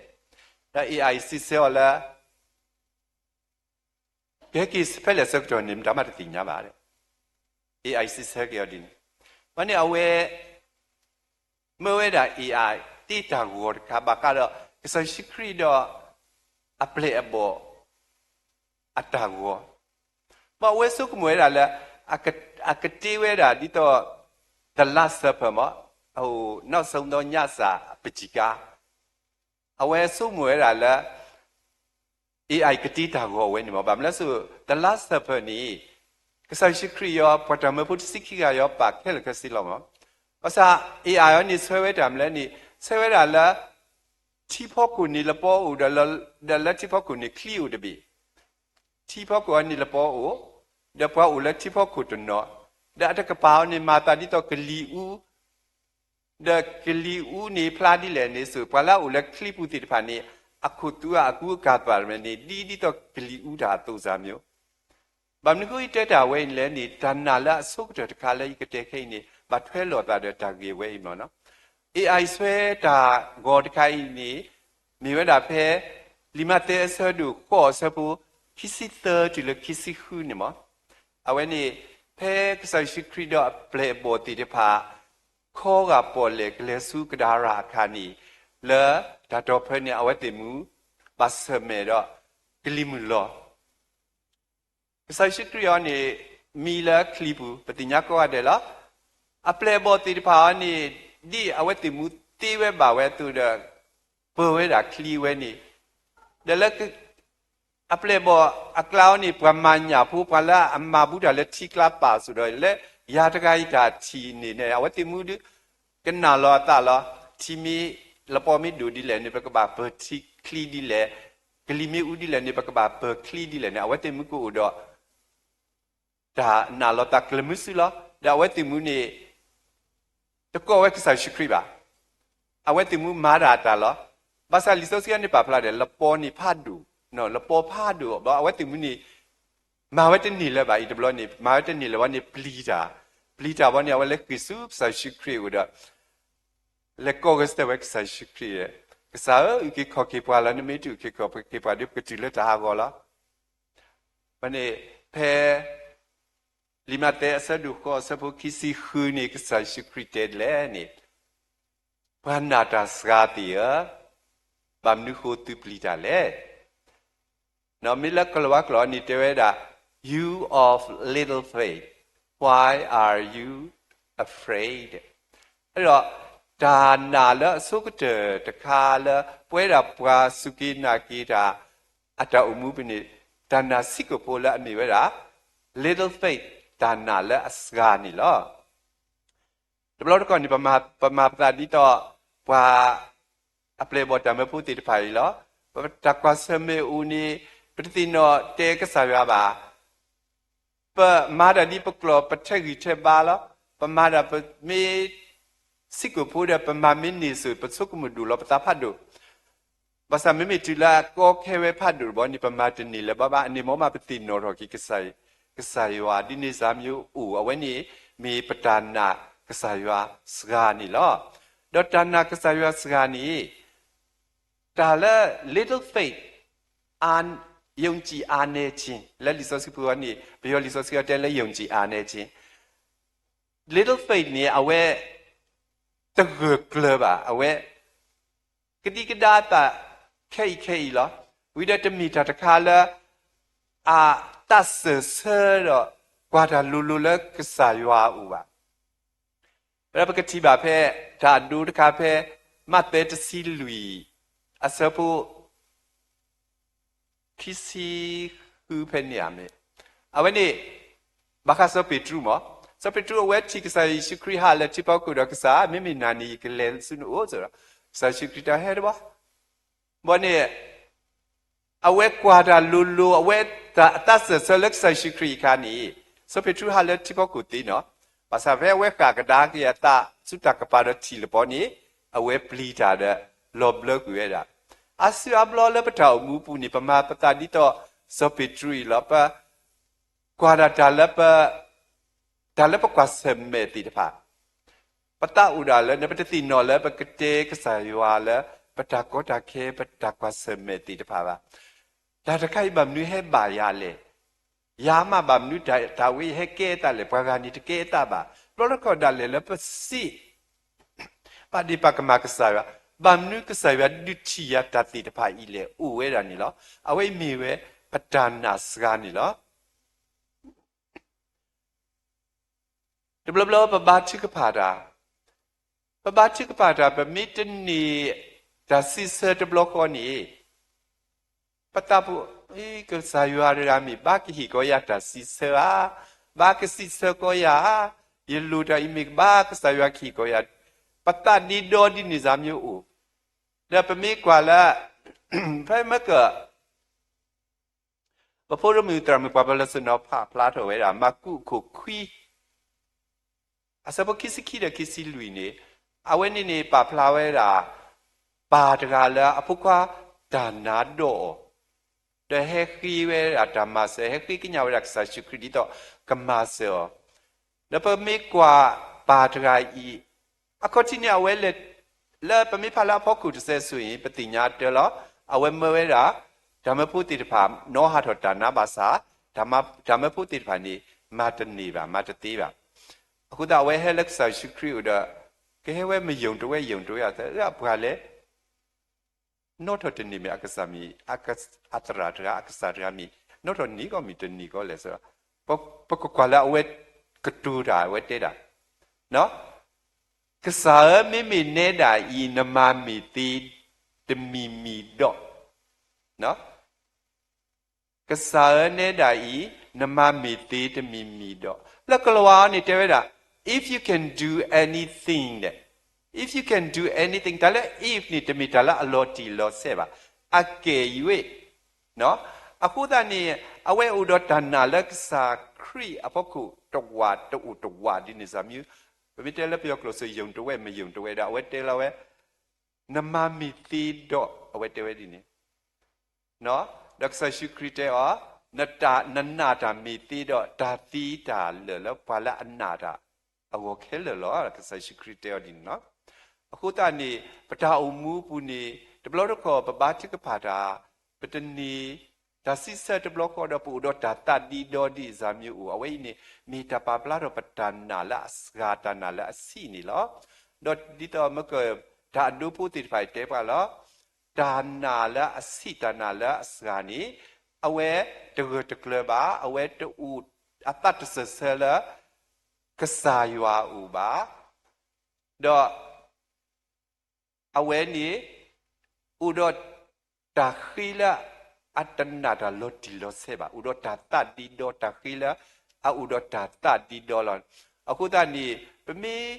ဒီး AI စံးဆၢအီၤလၢ ကဟဲက့ၤဖဲလဲၣ်ဆၢကတီၢ်န့ၣ် မတၤမးတသ့ၣ်ညါဘၣ်. AI စံးဆၢက့ၤအီၤဒ်န့ၣ်, ဘၣ်န့ၣ်အဝဲ မၢဝဲဒၣ် AI တ့တၢ်ဂီၤတခါ ဘၣ်ဃးဒီး ကစၢ်ယ့ၣ်ၡူးခရံာ်ဒီး အပျဲၢ်အဘီၣ် အတၢ်ဂီၤ, ဘၣ်အဝဲဆိကမိၣ်ဝဲဒၣ်လၢ အကတ့ဝဲဒၣ်ဒ်သိး the Last Supper မး, နောက်ဆုံးသောညစာ ပစံးကါ, အဝဲဆိကမိၣ်ဝဲဒၣ်လၢ AI ကတ့တၢ်ဂီၤဝဲန့ၣ်မး. ဘၣ်မနုၤလဲၣ်စိၤ the Last Supper န့ၣ် ကစၢ်ယ့ၣ်ၡူးခရံာ်ယီၤ ပှၤတၢ်မၢဖိတဆံခံဂၤယီၤ ပာ်ခဲလၢာ်ခဲဆ့လီၤမး. ဘၣ်ဆၣ် AI အီၤန့ၣ် ဆၢဝဲတၢ်မနုၤလဲၣ်န့ၣ် ဆၢဝဲဒၣ်လၢ ထံဖီခိၣ်န့ၣ်လပီအိၣ်ဒီး ဒီးလၢထံဖီခိၣ်န့ၣ်ချံအိၣ်တဘ့ၣ်, ထံဖီခိၣ်အီၤန့ၣ်လပီအိၣ်, ဒီးပှၤအိၣ်လၢထံဖီခိၣ်တနီၤ, ဒီးအတကပၤအီၤန့ၣ် မၤသးဒ်သိးကလံၤအူ ဒီးကလံၤအူန့ၣ်ဖျါဒ်လဲၣ်န့ၣ်စိၤ ပှၤလၢအအိၣ်လၢချံပူၤသ့ၣ်တဖၣ်န့ၣ် အခိၣ်သူအကူအကၤသးမ့ၢ်န့ၣ် ဒ်ဒ်သိးကလံၤအူတၢ်အသိးစၢ်မ့ၢ်. ဘၣ်မနုၤဃိတဲတၢ်ဝဲအံၤန့ၣ်လဲၣ်န့ၣ် တၢ်နာ်လၢအဆိကတၢၢ်တခါလၢယကတဲခဲအံၤန့ၣ် ဘၣ်ထွဲလိာ်သးဒီးတၢ်ဂ့ၢ်ဝဲအံၤမ့ၢ်နီၤ. AI ဆၢတၢ်ဂီၤတခါအံၤန့ၣ် မ့ၢ်ဝဲဒၣ်ဖဲ လံာ်မးသဲအဆၢဒိၣ်ဃိးအဆၢဖိ ခံဆံသၢတုၤလၢခံဆံဃုန့ၣ်မး. အဝဲန့ၣ် ဖဲကစၢ်ယ့ၣ်ၡူးခရံာ်ဒီးအပျဲၢ်အဘီၣ်သ့ၣ်တဖၣ် ခီဂာ်ပီၣ်လဲၣ်ကလဲၤဆူကဒါရၤအခါန့ၣ် လၢတၢ်တီၢ်ဖၢန့ၣ် အဝဲသ့ၣ်မူ ဘၣ်ဆၢၣ်မဲာ်ဒီး ကလံၤမုၢ်လီၤ. ကစၢ်ယ့ၣ်ၡူးခရံာ်အီၤန့ၣ် မံလၢချံပူၤ ပသ့ၣ်ညါကိးဂၤဒဲးလီၤ. အပျဲၢ်အဘီၣ်သ့ၣ်တဖၣ်အီၤန့ၣ် ဒ်အဝဲသ့ၣ်မူသ့ဝဲဘၣ်ဝဲအသိးဒီး ပၢၤဝဲဒၣ်ချံဝဲန့ၣ်, ဒီးလၢ အပျဲၢ်အဘီၣ်အကျါအီၤန့ၣ် ပှၤမၤညၣ်ဖိ ပှၤလၢအမၤဘူးတၢ်လၢထံကျါပာ်အသိးဒီး လၢယၤတဂၤအံၤတၢ်ထံၣ်န့ၣ်န့ၣ် အဝဲသ့ၣ်မူဒုး ကနာ်လီၤအသးလီၤ. ထံမ့ၢ် လပီမ့ၢ်ဒိၣ်ဒ်လဲၣ်န့ၣ် ပကဘၣ်ပၢၤထံချံဒ်လဲၣ်, ကလံၤမ့ၢ်အူဒ်လဲၣ်န့ၣ် ပကဘၣ်ပၢၤချံဒ်လဲၣ်န့ၣ် အဝဲသ့ၣ်မူကအိၣ်ဒီး တၢ်နာ်လီၤသးကျၢၤမုဆူလီၤ. ဒီးအဝဲသ့ၣ်မူန့ၣ် တကိးဝဲကစၢ်ယ့ၣ်ၡူးခရံာ်ဘၣ်. အဝဲသ့ၣ်မူမၤဒၣ်တၢ်လီၤ. ဘၣ်ဆၣ်လံာ်စီဆှံန့ၣ်ပာ်ဖျါဒီး လပီန့ၣ်ဖးဒိၣ်, လပီဖးဒိၣ် ဘၣ်အဝဲသ့ၣ်မူန့ၣ် မၤဝဲတန့ၢ်လၢၤဘၣ်အံၤတဘျီန့ၣ် မၤဝဲတန့ၢ်လၢၤဘၣ်န့ၣ် ပျံၤတၢ်, ပျံၤတၢ်ဘၣ်န့ၣ် အဝဲလဲၤဃ့ၢ်ဆူကစၢ်ယ့ၣ်ၡူးခရံာ်အအိၣ်ဒီး လဲၤကိးဂဲၤဆၢထၢၣ်ဝဲကစၢ်ယ့ၣ်ၡူးခရံာ်, ကစၢ်ဧၢ, အုၣ်က့ၤခီၣ်က့ၤပှၤလီၤ, နမ့ၢ်တအုၣ်က့ၤခီၣ်က့ၤပှၤဒီး ပကတုၤလၢတၢ်ဟးဂီၤလီၤ. ဘၣ်န့ၣ် ဖဲ လံာ်မးသဲအဆၢဒိၣ်ဃိးအဆၢဖိခံဆံဃုန့ၣ် ကစၢ်ယ့ၣ်ၡူးခရံာ်တဲဒ်လဲၣ်န့ၣ်, ပှၤနာ်တၢ်စှၤသ့ၣ်ဧၢ, ဘၣ်မနုၤဃိသုပျံၤတၢ်လဲၣ်. မ့ၢ်လၢကလၤဝါကျိာ်န့ၣ်တဲဝဲဒၣ် You of little faith, why are you afraid? အဲၣ်ဒိး တၢ်နာ်လၢအဆိကတၢၢ်တခါလၢ ပဝဲဒၣ်ပှၤစူၢ်က့ၤနာ်က့ၤတၢ် အတၢ်အိၣ်မူပူၤန့ၣ် တၢ်နာ်ဆံးကိာ်ဖိလၢအမ့ၢ်ဝဲဒၣ် little faith တၢ်နာ်လၢအစှၤန့ၣ်လီၤ. တဘျီတခီၣ်န့ၣ် ပမၤပသးဒ်သိး ပှၤအပျဲၢ်အဘီၣ်တၢ်မၢဖိသ့ၣ်တဖၣ်အံၤလီၤ. ပတၢ်ကွၢ်ဆၢၣ်မဲာ်အိၣ်န့ၣ် ပတသ့ၣ်နီၣ်တဲကစၢ်ယွၤဘၣ်. ပမၤတၢ်ဒ်ပကျိာ် ပထဲးဂံၢ်ထဲးဘါလီၤ. ပမၤတၢ် ပမ့ၢ်စံးကိာ်ဖိဒီး ပမၤမ့ၢ်န့ၢ်စိၤ ပဆိကမိၣ်ဒိၣ်လီၤပသးဖးဒိၣ်. ဘၣ်ဆၣ်မ့မ့ၢ်တုၤလၢအကီခဲဝဲဖးဒိၣ်တဘျီန့ၣ် ပမၤတန့ၢ်လၢၤဘၣ်ဘၣ်. အန့ၣ်မ်ပမ့ၢ်ပသ့ၣ်နီၣ်ထီၣ်က့ၤ ကစၢ်ယွၤဒ်န့ၣ်စ့ၢ်မ့ၢ်အိၣ်, အဝဲန့ၣ်မ့ၢ်ပတၢ်နာ်ကစၢ်ယွၤစှၤန့ၣ်လီၤ. ဒီးတၢ်နာ်ကစၢ်ယွၤစှၤန့ၣ် တၢ်လၢ little faith ယုံကြည်အားနည်းခြင်း လၢလံာ်စီဆှံပူၤန့ၣ် ပယီၤလံာ်စီဆှံအီၤတဲလၢ ယုံကြည်အားနည်းခြင်း, little faith န့ၣ် အဝဲတဂၢၢ်ကျၢၤဘၣ်, အဝဲ ကဒံကဒါအသး ခဲအံၤခဲအံၤလီၤ. ဝံၤဒီးတမ့ၢ်တၢ်တခါလၢ အသးစၢၢ်ဆၢဒီး ကွၢ်တၢ်လိၤလိၤလၢကစၢ်ယွၤအအိၣ်ဘၣ်. ဒီးပကထံၣ်ဘၣ်ဖဲ တၢ်အဒိတခါဖဲ မးသဲတဆံလွံၢ် အဆၢဖိ ခံဆံဃုဖဲန့ၣ်ဧါမ့ၢ်, အဝဲန့ၣ် ဘၣ်ဃးစီၤပ့းတရူးမ့ၢ်, စီၤပ့းတရူးအဝဲထံၣ်ကစၢ်ယ့ၣ်ၡူးခရံာ်ဟးလၢထံဖီခိၣ်ဒီး ကစၢ် မ့မ့ၢ်နၤန့ၣ် ယကလဲၤဆူနအိၣ် ကစၢ်ယ့ၣ်ၡူးခရံာ်တဲ ဟဲတဘျီ, ဘၣ်န့ၣ် အဝဲကွၢ်တၢ်လိၤလိၤ အဝဲသးစၢၢ်ဆၢလၢကစၢ်ယ့ၣ်ၡူးခရံာ်အခါန့ၣ် စီၤပ့းတရူးဟးလၢထံဖီခိၣ်သ့နီၤ, ဘၣ်ဆၣ်ဖဲအဝဲဃၣ်ကဒါက့ၤအသး ဆူတၢ်ကပၤဒီးထံၣ်လၢၤဘီန့ၣ် အဝဲပျံၤတၢ်ဒီး လီၤဘျၢကွံာ်ဝဲဒၣ်. အါစုအါဘျီလၢပတၢ်အိၣ်မူအပူၤန့ၣ် ပမၤပသးဒ်သိးစီၤပ့းတရူးအံၤလီၤ. ပကွၢ်ဒၣ်တၢ်လၢပ တၢ်လၢပကွၢ်ဆၢၣ်မဲာ်သ့ၣ်တဖၣ်, ပသးအိၣ်ဒၣ်လၢ ပတသ့ၣ်နီၣ်လၢပကတဲကစၢ်ယွၤလၢ ပတၢ်ကီတၢ်ခဲ ပတၢ်ကွၢ်ဆၢၣ်မဲာ်သ့ၣ်တဖၣ်ဘၣ်. တၢ်တခါအံၤဘၣ်မနုၤဟဲဘၣ်ယၤလဲၣ်. ယၤမးဘၣ်မနုၤတၢ်ဝဲအံၤဟဲကဲအသးလဲၣ်, ပှၤဂၤန့ၣ်တကဲအသးဘၣ်. ဘျီတခီဒၣ်လဲာ်လၢပစံး ဘၣ်ဒ်ပကမၤကစၢ်ယွၤ, ဘၣ်မနုၤကစၢ်ယွၤဒုးထံၣ်ယၤတၢ်သ့ၣ်တဖၣ်အံၤလဲၣ် အိၣ်ဝဲဒၣ်န့ၣ်လီၤ. အဝဲအံၤမ့ၢ်ဝဲပတၢ်နာ်စှၤန့ၣ်လီၤ. တဘျီဘျီပဘါထုကဖၣ်တၢ်, ပဘါထုကဖၣ်တၢ် ပမ့ၢ်တန့ၢ်တၢ်စံးဆၢတဘျီဃီန့ၣ် ပသးပူၤ ကစၢ်ယွၤတဂၤမ့ၢ်ဘၣ်ကဟ့ၣ်ကီးယၤတၢ်စံးဆၢဧါ, ဘၣ်ကစံးဆၢကီးယၤဧါ, ယလိၣ်တၢ်အံၤမ့ၢ်ကဘၣ် ကစၢ်ယွၤကဟ့ၣ်ကီးယၤ, ပသးဒ့ဒီဒ်န့ၣ်စ့ၢ်မ့ၢ်အိၣ်, ဒီးပမ့ၢ်ကွၢ်လၢ ဖဲမ့ၢ်က ပဖိဒိၣ်မုၣ်သရၣ်မုၣ်ပှၤပၢၤလီၢ်စိၤနီၤ ပာ်ဖျါထီၣ်ဝဲဒၣ် မၢ်ကူးအခိၣ်ခွံ အဆၢဖိခံဆံခံဒီးခံဆံလွံၢ်န့ၣ်, အဝဲန့ၣ်န့ၣ် ပာ်ဖျါဝဲဒၣ် ပၢ်တဂၤလၢအဖိခွါတၢ်နါဒီးအီၤ, ဒီးဟဲဃ့ဝဲဒၣ်တၢ်မၤစၢၤ, ဟဲဃ့ကညးဝဲဒၣ်ကစၢ်ယ့ၣ်ၡူးခရံာ်ဒ်သိးကမၤစၢၤအီၤ, ဒီးပမ့ၢ်ကွၢ်ပၢ်တဂၤအံၤ အခီၣ်ထံးန့ၣ် အဝဲလဲၤ လၢပမ့ၢ်ဖးလၢအဖီခိၣ်တစဲးစိၤအံၤ ပသ့ၣ်ညါတၢ်လီၤ. အဝဲမၢဝဲဒၣ် တၢ်မၢဖိသ့ၣ်တဖၣ် နီၢ်ဟးထီၣ်တၢ်နါဘၣ်ဆၣ်, တၢ်မၢဖိသ့ၣ်တဖၣ်န့ၣ် မၤတန့ၢ်ဘၣ်, မၤတသ့ဘၣ်. အဃိသတး အဝဲဟဲလၢကစၢ်ယ့ၣ်ၡူးခရံာ်အအိၣ်ဒီး ကဟဲဝဲမယုၢ်တဝဲယုၢ်တဝဲ အသးအၢအပှၤလဲၣ် နီၣ်ထီၣ်တန့ၢ်မ့ၢ် အကစၢ်မ့ၢ် အသရၣ်တဂၤ အကစၢ်တဂၤမ့ၢ် နီၣ်ထီၣ်န့ၢ်ကီးမ့ၢ်တန့ၢ်ကီးလဲၣ် ပကကွၢ်လၢအဝဲကတိၤတၢ် အဝဲတဲဒၣ်, ကစၢ်ဧၢ မ့မ့ၢ်နဲဒၣ်အံၤ နမၤမ့ၢ်သ့တမံၤမံၤဒီး, ကစၢ်ဧၢ နဲဒၣ်အံၤ နမၤမ့ၢ်သ့တမံၤမံၤဒီး, လၢကလံးဝါအံၤန့ၣ်တဲဝဲဒၣ် if you can do anything ဒီး, if you can do anything တၢ်လၢ if န့ၣ် တမ့ၢ်တၢ်လၢအလီၤတံၢ်လီၤဆဲးဘၣ်, အကဲၣ်ယွ့ အဃိသတးန့ၣ် အဝဲအိၣ်ဒီးတၢ်နာ်လၢကစၢ်ခရံာ်အဖီခိၣ်တဝး တအိၣ်တဝးဒ်န့ၣ်စ့ၢ်မ့ၢ်, ပမ့ၢ်တဲလၢပယီၤကျိာ်စ့ၢ် ယုၢ်တဝဲမယုၢ်တဝဲဒီး အဝဲတဲလီၤဝဲ နမၤမ့ၢ်သ့ဒီး အဝဲတဲဝဲဒ်န့ၣ်, ဒီးကစၢ်ယ့ၣ်ၡူးခရံာ်တဲအီၤ, နနာ်တၢ်မ့ၢ်သ့ဒီး တၢ်သ့တၢ်လၢာ်လၢပှၤလၢအနာ်တၢ်အဂီၢ်ခဲလၢာ်လီၤ. ကစၢ်ယ့ၣ်ၡူးခရံာ်တဲအီၤဒ်န့ၣ်လီၤ. အဃိသတးန့ၣ် ပတၢ်အိၣ်မူအပူၤန့ၣ် တဘျီတခီၣ် ပဘါထုကဖၣ်တၢ် ပတန့ၢ် တၢ်စံးဆၢတဘျီဃီဒီး ပအိၣ်ဒီးတၢ်သးဒ့ဒီဒ်စ့ၢ်မ့ၢ်အိၣ်, အဝဲအံၤန့ၣ် မ့ၢ်တၢ်ပာ်ဖျါထီၣ်ပတၢ်နာ်လၢအစှၤ တၢ်နာ်လၢအဆံးန့ၣ်လီၤ. ဒီးဒ်သိးမ့ၢ်က တၢ်အဒိဖိသ့ၣ်တဖၣ်အံၤတဲပှၤလီၤ, တၢ်နာ်လၢအဆံး တၢ်နာ်လၢအစှၤန့ၣ် အဝဲတဂၢၢ်တကျၢၤဘၣ်, အဝဲတအိၣ် အသးတစၢၢ်ဆၢလၢ ကစၢ်ယွၤအအိၣ်ဘၣ်, ဒီး အဝဲန့ၣ် အိၣ်ဒီးတၢ်ဃ့လၢအတနာ်တၢ်လီၤတံၢ်လီၤဆဲးဘၣ်, အိၣ်ဒီးတၢ်သးဒ့ဒီ တၢ်ဃ့လၢအအိၣ်ဒီးတၢ်သးဒ့ဒီလီၤ. အဃိသတးန့ၣ် ပမ့ၢ်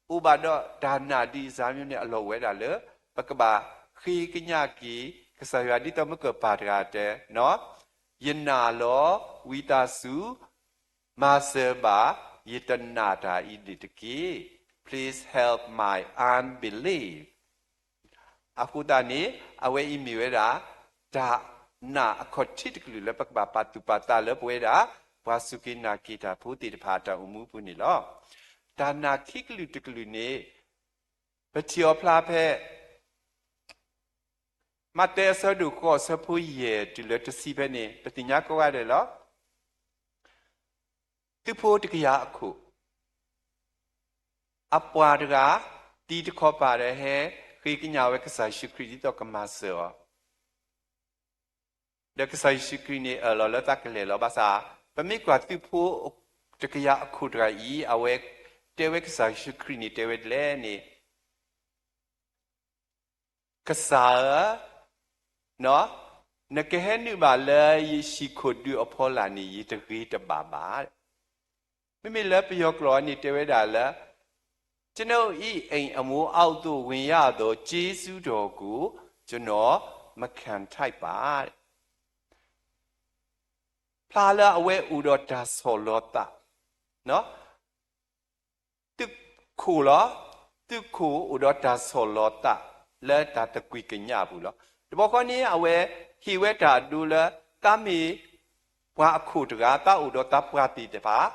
အိၣ်ဘၣ်ဒီးတၢ်နာ်ဒ်စ့ၢ်မ့ၢ်န့ၣ် အလီၢ်အိၣ်ဝဲဒၣ်လၢ ပကဘၣ်ဃ့ကညးက့ၤ ကစၢ်ယွၤဒ်သိးမ့ၢ်ကပၢ်တဂၤတဲ ယနာ်လီၤ ဝံသးစူၤ မၤစၢၤဘၣ်ယတနာ်တၢ်အံၤန့ၣ်တက့ၢ်. Please help my unbelief. အဃိသတးန့ၣ် အဝဲအံၤမ့ၢ်ဝဲဒၣ် တၢ်နာ်အခီၣ်ထံးတကလုာ်လၢပကဘၣ်ပာ်သူၣ်ပာ်သးလၢပဝဲဒၣ် ပှၤစူၢ်က့ၤနာ်က့ၤတၢ်ဖိသ့ၣ်တဖၣ်အတၢ်အိၣ်မူအပူၤန့ၣ်လီၤ. တၢ်နာ်ခံကလုာ်တကလုာ်န့ၣ် ပထံၣ်အီၤဖျါဖဲ မးသဲအဆၢဒိၣ်ဃိးအဆၢဖိယဲၢ်တုၤလၢတဆံဖဲန့ၣ် ပသ့ၣ်ညါကိးဂၤဒဲးလီၤ. သုးဖိတကယၤအခိၣ် အပှၤတဂၤ သံတခီပၤဒီးဟဲဃ့ကညးဝဲကစၢ်ယ့ၣ်ၡူးခရံာ်ဒ်သိးကမၤစၢၤအီၤ ဒီးကစၢ်ယ့ၣ်ၡူးခရံာ်န့ၣ်အၢၣ်လီၤလၢသးကလဲၤလီၤ. ဘၣ်ဆၣ် ပမ့ၢ်ကွၢ်သုးဖိတကယၤအခိၣ်တဂၤအံၤ အဝဲတဲဝဲကစၢ်ယ့ၣ်ၡူးခရံာ်န့ၣ်တဲဝဲဒ်လဲၣ်န့ၣ် ကစၢ်ဧၢ, နကဟဲနုာ်ဘၣ်လၢယဟံၣ်ခိၣ်ဒုးအဖီလာ်န့ၣ် ယတဂ့ၤတဘၣ်ဘၣ်. မ့မ့ၢ်လၢပယီၤကျိာ်န့ၣ်တဲဝဲဒၣ်လၢ ကျွန်ုပ်၏အိမ်အမိုးအောက်သို့ ဝင်ရသော် ကျေးဇူးတော်ကို ကျွန်တော်မခံထိုက်ပါ. ဖျါလၢအဝဲအိၣ်ဒီးတၢ်ဆီၣ်လီၤသး သုးခိၣ်လီၤ. သုးခိၣ်အိၣ်ဒီးတၢ်ဆီၣ်လီၤသးလၢတၢ်သကွံၢ်ကညးအပူၤလီၤ. တဘျီဃီန့ၣ် အဝဲဟ့ၣ်ဝဲတၢ်အဒိလၢ သးမ့ၢ်ပှၤအခိၣ်တဂၤ သးအိၣ်ဒီးသးပှၢ်သ့ၣ်တဖၣ်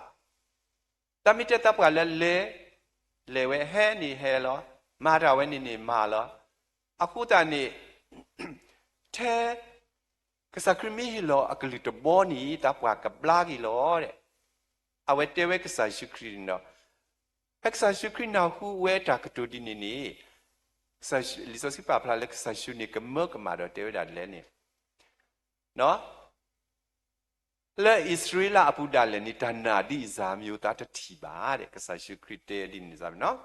သးမ့ၢ်တဲသးပှၢ်လၢလဲၤ လဲၤဝဲ ဟဲန့ၣ်ဟဲလီၤ, မၤတၢ်ဝဲန့ၣ်န့ၣ်မၤလီၤ. အဃိသတးန့ၣ် ထဲကစၢ်ခရံာ်မ့ၢ်ဟ့ၣ်လီၤအကလုၢ်တဘီန့ၣ် သးပှၢ်ကဘျါက့ၤလီၤ. အဝဲတဲဝဲကစၢ်ယ့ၣ်ၡူးခရံာ်န့ၣ်ဒီး ဖဲကစၢ်ယ့ၣ်ၡူးခရံာ်နၢ်ဟူဝဲတၢ်ကတိၤဒ်န့ၣ်န့ၣ် လံာ်စီဆှံပာ်ဖျါလၢကစၢ်ယ့ၣ်ၡူးန့ၣ် ကမၢကမၣ်ဒီးတဲဝဲဒၣ်ဒ်လဲၣ်န့ၣ် လၢအံၣ်စရ့လးအပူၤဒၣ်လဲာ်န့ၣ် တၢ်နာ်ဒ်အံၤ စၢ်မယိၤသးတထံၣ်ဘၣ် ကစၢ်ယ့ၣ်ၡူးခရံာ်တဲဒ်န့ၣ်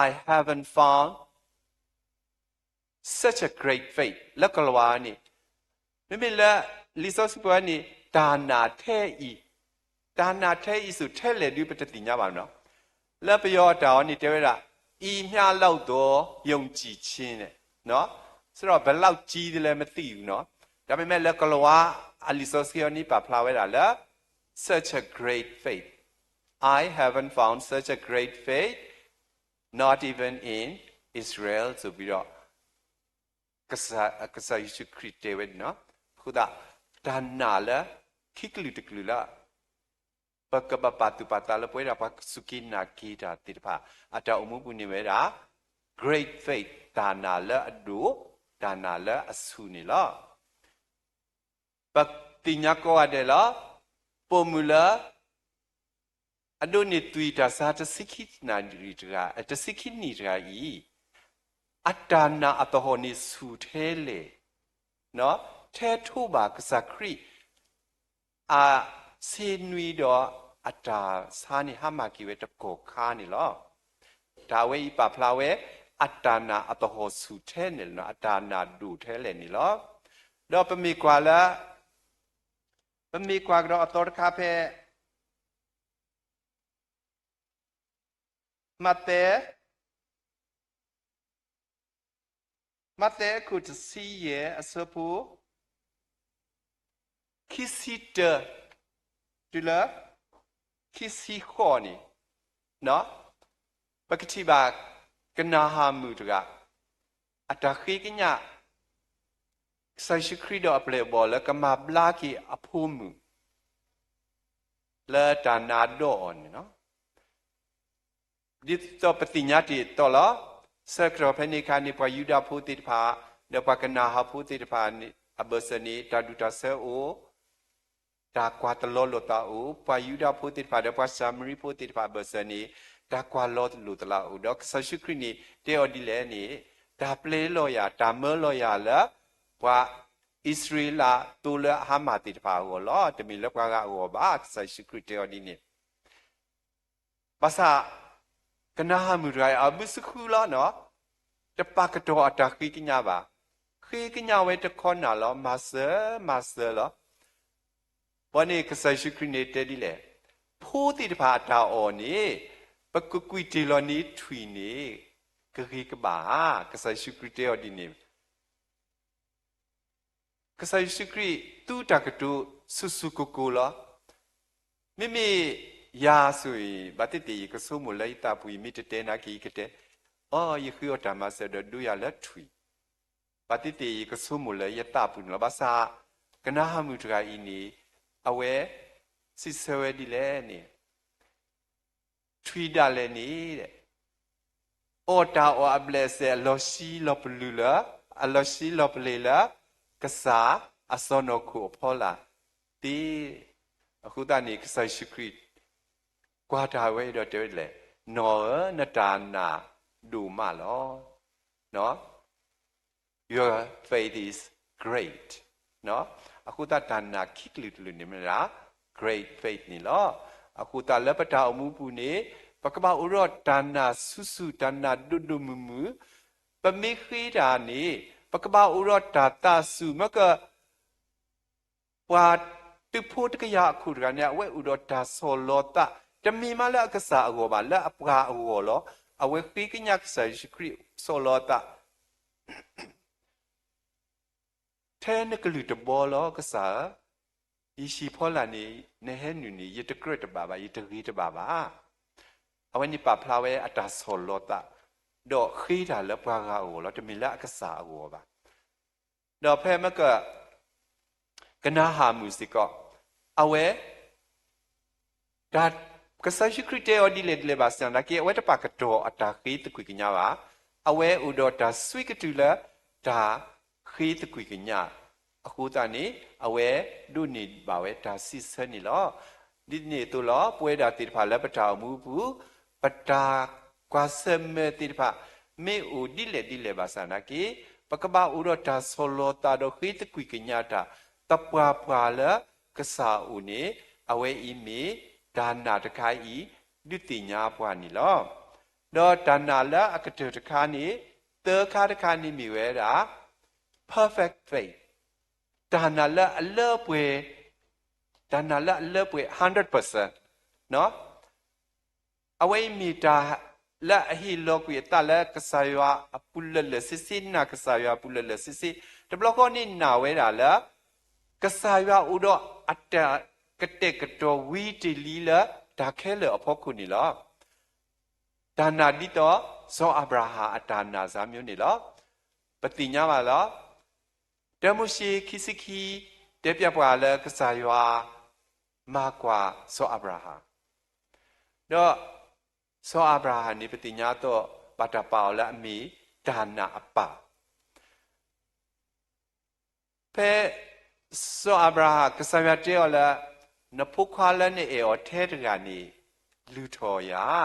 I haven't found such a great faith လၢကလၤဝါန့ၣ် မ့မ့ၢ်လၢ လံာ်စီဆှံပှၤန့ၣ် တၢ်နာ်ထဲအံၤ, တၢ်နာ်ထဲအံၤဆူၣ်ထဲလဲၣ်ဒုး ပတသ့ၣ်ညါဘၣ်နီၤ. လၢပယီၤတၢ်အီၤန့ၣ် တဲဝဲဒၣ် အံၤမျၢ်လီၢ်သိး ယုံကြည်ခြင်းန့ၣ် ဆိုတော့ ဘယ်လောက်ကြီးသလဲ မသိဘူးနော်. ဒါပေမဲ့ လၢကလၤဝါအလံာ်စီဆှံအီၤန့ၣ် ပာ်ဖျါဝဲဒၣ်လၢ such a great faith, I haven't found such a great faith, not even in Israel ဆိုပြီးတော့ ကစၢ်ယ့ၣ်ၡူးခရံာ်တဲဝဲန့ၣ်နီၤ. အဃိသတး တၢ်နာ်လၢ ခံကလုာ်တကလုာ်လၢ ပကဘၣ်ပာ်သူၣ်ပာ်သးလၢပဝဲဒၣ်ပှၤစူၢ်က့ၤနာ်က့ၤတၢ်သ့ၣ်တဖၣ် အတၢ်အိၣ်မူပူၤန့ၣ်ဝဲဒၣ် great faith တၢ်နာ်လၢအဒိၣ် တၢ်နာ်လၢအဆူၣ်န့ၣ်လီၤ. ပသ့ၣ်ညါကိးဂၤဒဲးလီၤ. ပိာ်မုၣ်လၢ အဒိးန့ၢ်သွံၣ်တၢ်ဆါ တဆံခံနံၣ်တဂၤ, တဆံခံနံၣ်တဂၤအံၤ, အတၢ်နာ်အသဟီၣ်န့ၣ်ဆူၣ်ထဲလဲၣ်, ထဲထိးဘၣ်ကစၢ်ခရံာ် အဆ့နွံဒီးအတၢ်ဆါန့ၣ် ဟါမၢ်က့ၤဝဲတကီၢ်ခါန့ၣ်လီၤ. တၢ်ဝဲအံၤပာ်ဖျါဝဲ အတၢ်နာ်အသဟီၣ်ဆူၣ်ထဲလဲၣ်, အတၢ်နာ်ဒိၣ်ထဲလဲၣ်န့ၣ်လီၤ. ဒီးပမ့ၢ်ကွၢ်လၢ ပမ့ၢ်ကွၢ်ကဒီးအသီတခါဖဲ မးသဲ, မးသဲအခိၣ်တဆံယဲၢ် အဆၢဖိ ခံဆံတၢ တုၤလၢ ခံဆံဃိးန့ၣ် ပကထံၣ်ဘၣ် ကနၤဧၣ်မုၣ်တဂၤ အတၢ်ဃ့ကညး ကစၢ်ယ့ၣ်ၡူးခရံာ်ဒီးအပျဲၢ်အဘီၣ်လၢကမၤဘျါက့ၤအဖိမုၣ် လၢတၢ်နါဒိၣ်အီၤန့ၣ်လီၤ. ဒ်သိးပသ့ၣ်ညါတ့ၢ်အသိးလီၤ. ဆၢကတီၢ်ဖဲန့ၣ်အခါန့ၣ် ပှၤယူဒၤဖိသ့ၣ်တဖၣ် ဒီးပှၤကနၤဧၣ်ဖိသ့ၣ်တဖၣ်အဘၢၣ်စၢၤန့ၣ် တၢ်ဒူၣ်တၢ်ဆၢအိၣ် တၢ်ကွၢ်တလီၤလိာ်သးအိၣ်, ပှၤယူဒၤဖိသ့ၣ်တဖၣ်ဒီးပှၤၡၤမရံဖိသ့ၣ်တဖၣ်အဘၢၣ်စၢၤန့ၣ် တၢ်ကွၢ်လီၤလိာ်သးအိၣ်, ဒီးကစၢ်ယ့ၣ်ၡူးခရံာ်န့ၣ် တဲအီၤဒ်လဲၣ်န့ၣ်, တၢ်ပျဲလီၤယၤ တၢ်မၢလီၤယၤလၢ ပှၤအံၣ်စရ့လးသိလၢအဟါမၢ်သ့ၣ်တဖၣ်အဂီၢ်လီၤ. တမ့ၢ်လၢပှၤဂၤအဂီၢ်ဘၣ်, ကစၢ်ယ့ၣ်ၡူးခရံာ်တဲအီၤဒ်န့ၣ် ဘၣ်ဆၣ် ကနၤဧၣ်မုၣ်တဂၤအံၤ အဘုစဃုလီၤ, တပာ်ကတီၢ်အတၢ်ဃ့ကညးဘၣ်. ဃ့ကညးဝဲတခီနၢ်လီၤ, မၤစၢၤမၤစၢၤလီၤ. ဘၣ်န့ၣ်ကစၢ်ယ့ၣ်ၡူးခရံာ်န့ၣ်တဲဒ်လဲၣ်, ဖိသ့ၣ်တဖၣ်အတၢ်အီၣ်န့ၣ် ပကကွံာ်တ့ၢ်လီၤန့ၢ်ထွံၣ်န့ၣ် ကဂ့ၤကဘၣ်ဧါ. ကစၢ်ယ့ၣ်ၡူးခရံာ်တဲအီၤဒ်န့ၣ် ကစၢ်ယ့ၣ်ၡူးခရံာ်သူတၢ်ကတိၤဆူၣ်ဆူၣ်ကိၢ်ကိၢ်လီၤ. မ့မ့ၢ်ယၤဆိၣ်အံၤ ဘၣ်သ့ၣ်သ့ၣ်ယကဆိကမိၣ်လၢယသးပူၤ ယမ့ၢ်တတဲနာ်က့ၤယကတဲ, အီ ယဃ့အီၣ်တၢ်မၤစၢၤဒီးဒိယၤလၢထွံၣ်, ဘၣ်သ့ၣ်သ့ၣ်ယကဆိကမိၣ်လၢယသးပူၤန့ၣ်လီၤ. ဘၣ်ဆၣ် ကနါဟးမုၣ်တဂၤအံၤန့ၣ် အဝဲစံးဆၢဝဲဒ်လဲၣ်န့ၣ် ထွံၣ်ဒၣ်လဲာ်န့ၣ် အီၣ်တၢ်အီၣ်အဘျဲၣ်အစဲး အလီၤဆံလီၤပလူၤလၢ အလီၤဆံလီၤပလ့ၤလၢ ကစၢ်အစီၢ်နီၤခိၣ်အဖီလာ်သ့. အဃိသတးန့ၣ် ကစၢ်ယ့ၣ်ၡူးခရံာ် ကွၢ်တၢ်ဝဲအံၤဒီးတဲဝဲဒ်လဲၣ်, နီၢ်ဧၢ, နတၢ်နာ်ဒိၣ်မးလီၤ. Your faith is great. အဃိသတးတၢ်နာ်ခံကလုာ်တကလုာ်န့ၣ်မ့ၢ်ဒၣ် great faith န့ၣ်လီၤ. အဃိသတးလၢပတၢ်အိၣ်မူပူၤန့ၣ် ပကဘၣ်အိၣ်ဒီးတၢ်နာ်ဆူၣ်ဆူၣ် တၢ်နာ်ဒိၣ်ဒိၣ်မုၢ်မုၢ်, ပမ့ၢ်ဃ့တၢ်န့ၣ် ပကဘၣ်အိၣ်ဒီးတၢ်သးစူၤ မ့ၢ်က ပှၤသုးဖိတကယၤအခိၣ်တဂၤန့ၣ် အဝဲအိၣ်ဒီးတၢ်ဆီၣ်လီၤသး တမ့ၢ်မးလၢအကစၢ်အဂီၢ်ဘၣ်, လၢအပှၤအဂီၢ်လီၤ. အဝဲဃ့ကညးကစၢ်ယ့ၣ်ၡူးခရံာ်ဆီၣ်လီၤအသး ထဲနကလုၢ်တဘီလီၤ ကစၢ်ဧၢ, ယဟံၣ်ဖီလာ်န့ၣ် နဟဲနုာ်န့ၣ် ယတကြၢးတဘၣ်ဘၣ်, ယတဂ့ၤတဘၣ်ဘၣ်. အဝဲန့ၣ်ပာ်ဖျါဝဲအတၢ်ဆီၣ်လီၤသး ဒီးဃ့တၢ်လၢပှၤဂၤအဂီၢ်လီၤ, တမ့ၢ်လၢအကစၢ်အဂီၢ်ဘၣ်. ဒီးဖဲမ့ၢ်က ကနါဟးမုၢ်စ့ၢ်ကီး အဝဲ တၢ် ကစၢ်ယ့ၣ်ၡူးခရံာ်တဲအီၤဒ်လဲၣ်ဒ်လဲၣ်ဘၣ်ဆၣ်သနာ်က့ အဝဲတပာ်ကတီၢ်အတၢ်ဃ့သကွံၢ်ကညးဘၣ်. အဝဲအိၣ်ဒီးတၢ်ဆှံကတုၤလၢ တၢ်ဃ့သကွံၢ်ကညး အဃိသတးန့ၣ် အဝဲဒိးန့ၢ်ဘၣ်ဝဲတၢ်စံးဆၢန့ၣ်လီၤ. ဒ်န့ၣ်အသိးလီၤ ပဝဲဒၣ်သ့ၣ်တဖၣ်လၢပတၢ်အိၣ်မူအပူၤ ပတၢ်ကွၢ်ဆၢၣ်မဲာ်သ့ၣ်တဖၣ် မ့ၢ်အိၣ်ဒ်လဲၣ်ဒ်လဲၣ်ဘၣ်ဆၣ်သနာ်က့ ပကဘၣ်အိၣ်ဒီးတၢ်ဆီၣ်လီၤသးဒီးဃ့သကွံၢ်ကညးတၢ် သပှၢ်ပှၢ်လၢကစၢ်အအိၣ်န့ၣ် အဝဲအံၤမ့ၢ်တၢ်နာ်တခါအံၤ ဒုးသ့ၣ်ညါပှၤန့ၣ်လီၤ. ဒီးတၢ်နာ်လၢအကတၢၢ်တခါန့ၣ် သၢခါတခါန့ၣ်မ့ၢ်ဝဲဒၣ် perfect faith တၢ်နာ်လၢအလၢပှဲၤ, တၢ်နာ်လၢအလၢပှဲၤ hundred percent အဝဲအံၤမ့ၢ်တၢ်လၢအဟ့ၣ်လီၤကွံာ်အသးလၢကစၢ်ယွၤအပူၤလၢာ်လၢာ်ဆ့ဆ့, နာ်ကစၢ်ယွၤအပူၤလၢာ်လၢာ်ဆ့ဆ့, တဘျီဃီန့ၣ်နာ်ဝဲဒၣ်လၢ ကစၢ်ယွၤအိၣ်ဒီးအတၢ်ကတဲာ်ကတီၤဝံၤတ့ၢ်လံလၢတၢ်ခဲလၢာ်အဖီခိၣ်န့ၣ်လီၤ. တၢ်နာ်ဒ်သိးစီၤအၤဘြၤဟၣ်အတၢ်နာ်စၢ်မၠိန့ၣ်လီၤ. ပသ့ၣ်ညါဘၣ်လီၤ. တၢမိၤၡ့ခံဆံခံ တဲပျဲပှၤလၢကစၢ်ယွၤမၤကွၢ်စီၤအၤဘြၤဟၣ်, ဒီးစီၤအၤဘြၤဟၣ်န့ၣ် ပသ့ၣ်ညါအသိး ဘၣ်တၢ်ပာ်အီၤလၢအမ့ၢ်တၢ်နာ်အပၢ် ဖဲစီၤအၤဘြၤဟၣ် ကစၢ်ယွၤတဲအီၤလၢ နဖိခွါလၢနအဲၣ်အီၤထဲတဂၤန့ၣ် လုၢ်ထီၣ်ယၤ,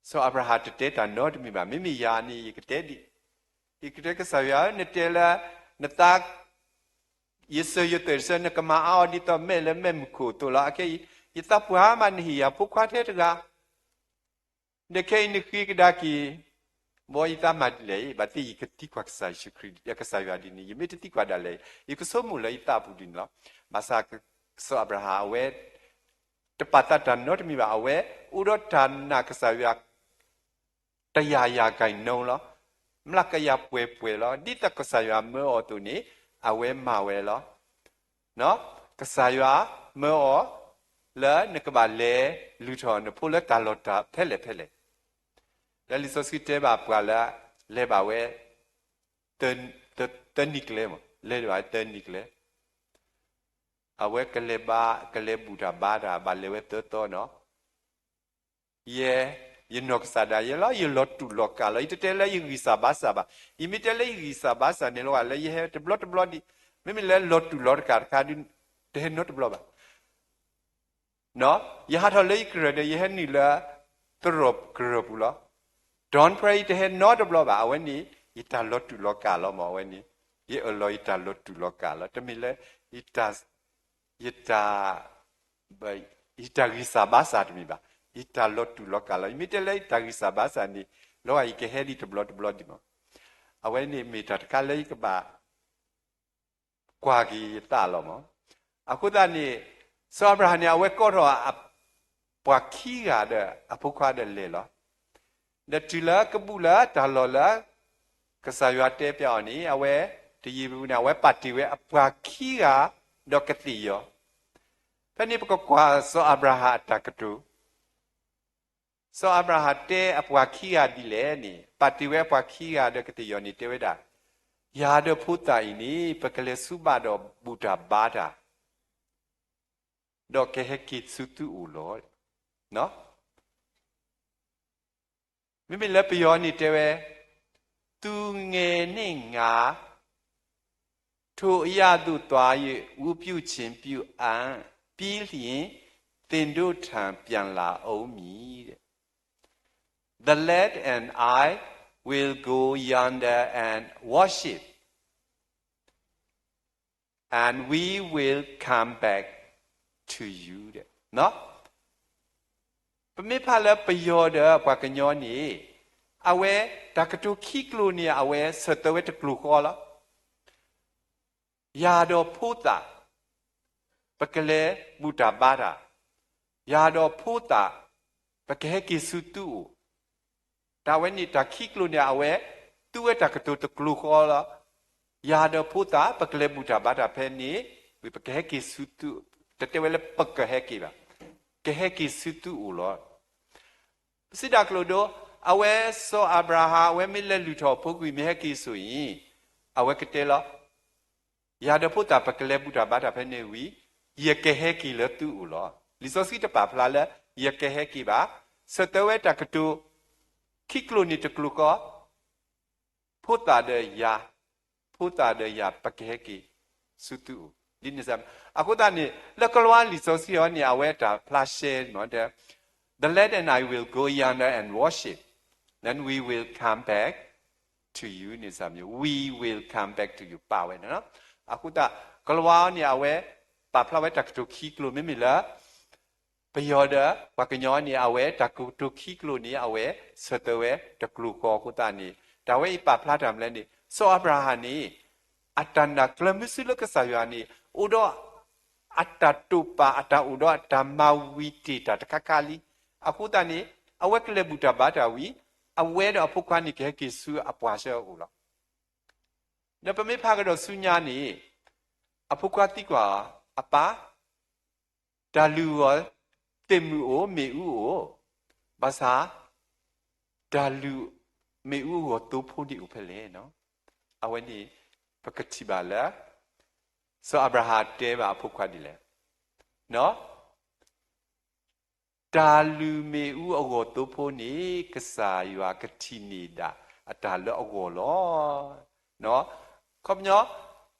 စီၤအၤဘြၤဟၣ်တတဲတၢ်နီတမံၤဘၣ်. မ့မ့ၢ်ယၤန့ၣ် ယကတဲဒ်, ယကတဲကစၢ်ယွၤဧၢ, နတဲလၢ နသး ယစၢၤယသွဲၣ်တဆၢ နကမၤအါအီၤဒ်သိးမဲာ်လၢမဲာ်မုၢ်ခိၣ်အသိးလီၤ. အခဲအံၤ ယသးပှၢ်မး နဟ့ၣ်ယၤဖိခွါထဲတဂၤ ဒီးခဲအံၤနဃ့ကဒါက့ၤ, ဘီယသးမၤဒ်လဲၣ်, ဘၣ်သ့ၣ်ယကသံကွၢ်ကစၢ်ယ့ၣ်ၡူးခရံာ်, ကစၢ်ယွၤဒ်န့ၣ်, ယမ့ၢ်တသံကွၢ်ဒၣ်လဲာ်, ယကဆိကမိၣ်လၢယသးပူၤဒ်န့ၣ်လီၤ. ဘၣ်ဆၣ်စီၤအၤဘြၤဟၣ်အဝဲ တပာ်သးတၢ်နီတမံၤဘၣ်, အဝဲအိၣ်ဒီးတၢ်နာ်ကစၢ်ယွၤ တယၤယၤကၢ်နီလီၤ, မျးကယၤပှဲၤပှဲၤလီၤ. ဒ်သိးကစၢ်ယွၤမၢအီၤအသိးန့ၣ် အဝဲမၤဝဲလီၤ. ကစၢ်ယွၤမၢအီၤ လၢနကဘၣ်လဲၤလုၢ်ထီၣ်နဖိလၢတၢ်လီၢ်တၢ်ဖဲလဲၣ်ဖဲလဲၣ်. လၢလံာ်စီဆှံတဲဘၣ်ပှၤလၢ လဲၤဘၣ်ဝဲ သၢနံၣ်ကျဲမး, လဲၤဘၣ်ဝဲသၢနံၣ်ကျဲ, အဝဲကလဲၤဘါ ကလဲၤဘူၣ်တၢ်ဘါတၢ် ဘၣ်လဲၤဝဲသၢသီနီၤ. ယဲ, ယနီၢ်ကစၢ်ဒၣ်ယဲလီၤ, ယလီၤတူာ်လီၤကာ်လီၤ, ယတတဲလၢယဂံၢ်စၢ်ဘါစၢ်ဘၣ်. ယမ့ၢ်တဲလၢယဂံၢ်စၢ်ဘါစၢ်န့ၣ်လီၤ, လၢယဟဲတဘျီတဘျီဒံး, မ့မ့ၢ်လၢလီၤတူာ်လီၤတကာ်တခါဒုး တဟဲနီတဘျီဘၣ်. ယဟးထီၣ်လၢယကရၢၢ်ဒီး ယဟဲနုာ်လၢ သရိာ်ကရၢၢ်ပူၤလီၤ. ဒီးဖဲယတဟဲနီတဘျီဘၣ်, အဝဲန့ၣ် ယတၢ်လီၤတူာ်လီၤကာ်လီၤမး, အဝဲန့ၣ် ယအၢၣ်လီၤယတၢ်လီၤတူာ်လီၤကာ်လီၤ. တမ့ၢ်လၢ ယတၢ် ယတၢ်ဂံၢ်စၢ်ဘါစၢ်တမ့ၢ်ဘၣ်, ယတၢ်လီၤတူာ်လီၤကာ်လီၤ. ယမ့ၢ်တဲလၢယတၢ်ဂံၢ်စၢ်ဘါစၢ်န့ၣ် လီၤဂာ်ယကဟဲဒံးတဘျီတဘျီဒံးမး. အဝဲန့ၣ်မ့ၢ်တၢ်တခါလၢယကဘၣ် ကွၢ်က့ၤယသးလီၤမး. အဃိသတးန့ၣ် စီၤအၤဘြၤဟၣ်န့ၣ် အဝဲကိးထီၣ် ပှၤခံဂၤဒီးအဖိခွါဒီးလဲၤလီၤ. ဒီးတုၤလၢကဘူၣ်လၢတၢ်လီၢ်လၢ ကစၢ်ယွၤတဲပျဲအီၤန့ၣ် အဝဲတယံာ်ပူၤန့ၣ် အဝဲပာ်တ့ၢ်ဝဲအပှၤခံဂၤဒီးကသ့ၣ်ယီၤ. ဖဲန့ၣ်ပကကွၢ်စီၤအၤဘြၤဟၣ်အတၢ်ကတိၤ, စီၤအၤဘြၤဟၣ်တဲအပှၤခံဂၤဒ်လဲၣ်န့ၣ်, ပာ်တ့ၢ်ဝဲအပှၤခံဂၤဒီးကသ့ၣ်ယီၤန့ၣ် တဲဝဲဒၣ်, ယၤဒီးဖိသၣ်အံၤန့ၣ် ပကလဲၤဆူဘၣ်ဒီးဘူၣ်တၢ်ဘါတၢ်, ဒီးကဟဲက့ၤဆူသုအိၣ်လီၤ. မ့မ့ၢ်လၢပယီၤန့ၣ်တဲဝဲ, သူငယ်နဲ့ငါ ထိုအရပ်သို့သွား၍ ဝတ်ပြုခြင်းပြုအံ့၊ ပြီးလျှင် သင်တို့ထံပြန်လာဦးမည် The lad and I will go yonder and worship, and we will come back to you. ပမ့ၢ်ဖးလၢပယီၤဒီးပှၤကညီန့ၣ်, အဝဲတၢ်ကတိၤခံကျိၤန့ၣ် အဝဲဆၢထၢၣ်ဝဲတကျိၤဃီလီၤ. ယၤဒီးဖိသၣ် ပကလဲၤဘူၣ်တၢ်ဘါတၢ်, ယၤဒီးဖိသၣ် ပကဟဲက့ၤဆူသုအိၣ်, တၢ်ဝဲန့ၣ်တၢ်ခံကျိၤန့ၣ် အဝဲသူဝဲတၢ်ကတိၤတကျိၤဃီလီၤ. ယၤဒီးဖိသၣ် ပကလဲၤဘူၣ်တၢ်ဘါတၢ်ဖဲန့ၣ်, ဝံၤပကဟဲက့ၤဆူသု, တတဲဝဲလၢပကဟဲက့ၤဘၣ်, ကဟဲက့ၤဆူသုအိၣ်လီၤ. ပစံးတၢ်ကျိၤဒိ, အဝဲစီၤအၤဘြၤဟၣ် အဝဲမ့ၢ်လဲၤလုၢ်ထီၣ်အဖိကွံာ် မ့ၢ်ဟဲက့ၤစိာ်အံၤ, အဝဲကတဲလီၤ, ယၤဒီးဖိသၣ် ပကလဲၤဘူၣ်တၢ်ဘါတၢ်ဖဲန့ၣ်ဝံၤ, ယကဟဲက့ၤလၢသုအိၣ်လီၤ. လံာ်စီဆှံတပာ်ဖျါလၢ ယကဟဲက့ၤဘၣ်, ဆၢထၢၣ်ဝဲတၢ်ကတိၤခံကျိၤန့ၣ်တကျိၤဃီ, ဖိသၣ်ဒီးယၤ, ဖိသၣ်ဒီးယၤ ပကဟဲက့ၤဆူသုအိၣ်, ဒ်န့ၣ်စ့ၢ်. အဃိသတးန့ၣ် လၢကလံးဝါလံာ်စီဆှံအံၤန့ၣ် အဝဲတၢ်ဖျါရှဲမ့ၢ်ဒီး, The lad and I will go yonder and worship, then we will come back to you န့ၣ်စ့ၢ်, we will come back to you ပာ်ဝဲန့ၣ်လီၤ. အဃိသတး ကလံးဝါန့ၣ် အဝဲပာ်ဖျါဝဲတၢ်ကတိၤခံကျိၤ မ့မ့ၢ်လၢ ပယီၤဒီးပှၤကညီန့ၣ် အဝဲတၢ်ကတိၤခံကျိၤန့ၣ် အဝဲဆၢထၢၣ်ဝဲတကျိၤဃီအဃိသတးန့ၣ်, တၢ်ဝဲအံၤပာ်ဖျါတၢ်မနုၤလဲၣ်န့ၣ်, စီၤအၤဘြၤဟၣ်န့ၣ် အတၢ်နာ်ကျၢၤမုဆူလၢကစၢ်ယွၤန့ၣ် အိၣ်ဒီးအတၢ်တိာ်ပာ် အတၢ်အိၣ်ဒီးအတၢ်မၤဝံၤတ့ၢ်တၢ်တခါခါလံ. အဃိသတးန့ၣ် အဝဲကလဲၤဘူၣ်တၢ်ဘါတၢ်ဝံၤ, အဝဲဒီးအဖိခွါန့ၣ် ကဟဲက့ၤဆူအပှၤဆၢအအိၣ်လီၤ. ဒီးပမ့ၢ်ဖးကဒီးဆူညါန့ၣ်, အဖိခွါသံကွၢ်အီၤ, အပၢ်, တၢ်လုၢ်အဂီၢ် သ့ၣ်မုၢ်အိၣ် မ့ၣ်အူအိၣ်, ဘၣ်ဆၣ် တၢ်လုၢ်မ့ၣ်အူအဂီၢ်သိဖိန့ၣ်အိၣ်ဖဲလဲၣ်. အဝဲန့ၣ် ပကထံၣ်ဘၣ်လၢ စီၤအၤဘြၤဟၣ်တဲဘၣ်အဖိခွါဒ်လဲၣ်, တၢ်လုၢ်မ့ၣ်အူအဂီၢ်သိဖိန့ၣ် ကစၢ်ယွၤကထံၣ်န့ၢ်ဒၣ်အတၢ်လၢအဂီၢ်လီၤ. ခီပညီ,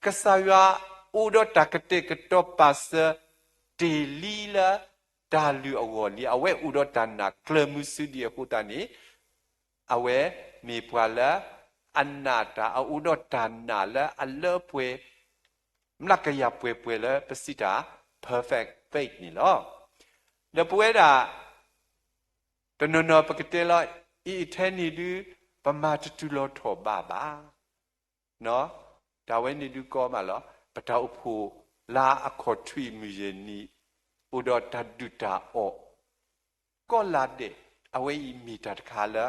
ကစၢ်ယွၤအိၣ်ဒီးတၢ်ကတဲာ်ကတီၤပာ်စၢၤတ့ၢ်လံလၢတၢ်လုၢ်အဂီၢ်လံ, အဝဲအိၣ်ဒီးတၢ်နာ်ကျၢၤမုဆူဒံးအဃိသတးန့ၣ်, အဝဲမ့ၢ်ပှၤလၢအနာ်တၢ် အအိၣ်ဒီးတၢ်နာ်လၢအလၢပှဲၤ မျးကယၤပှဲၤပှဲၤလၢပစံးတၢ် perfect faith န့ၣ်လီၤ. ဒီးပဝဲဒၣ် တနီၤနီၤပကတဲလီၤ, အံၤထဲန့ၣ်ဒုး ပမၤတတုၤလီၤထီၣ်ဘးဘၣ်. တၢ်ဝဲန့ၣ်ဒုးကီမးလီၤ. ပတၢ်အိၣ်ဖှိၣ်လၢအခီၣ်ထံးမုၢ်ယဲၢ်နံၤ အိၣ်ဒီးတၢ်ဒုၣ်တၢ်အီၣ် ကီးလါဒဲး, အဝဲအံၤမ့ၢ်တၢ်တခါလၢ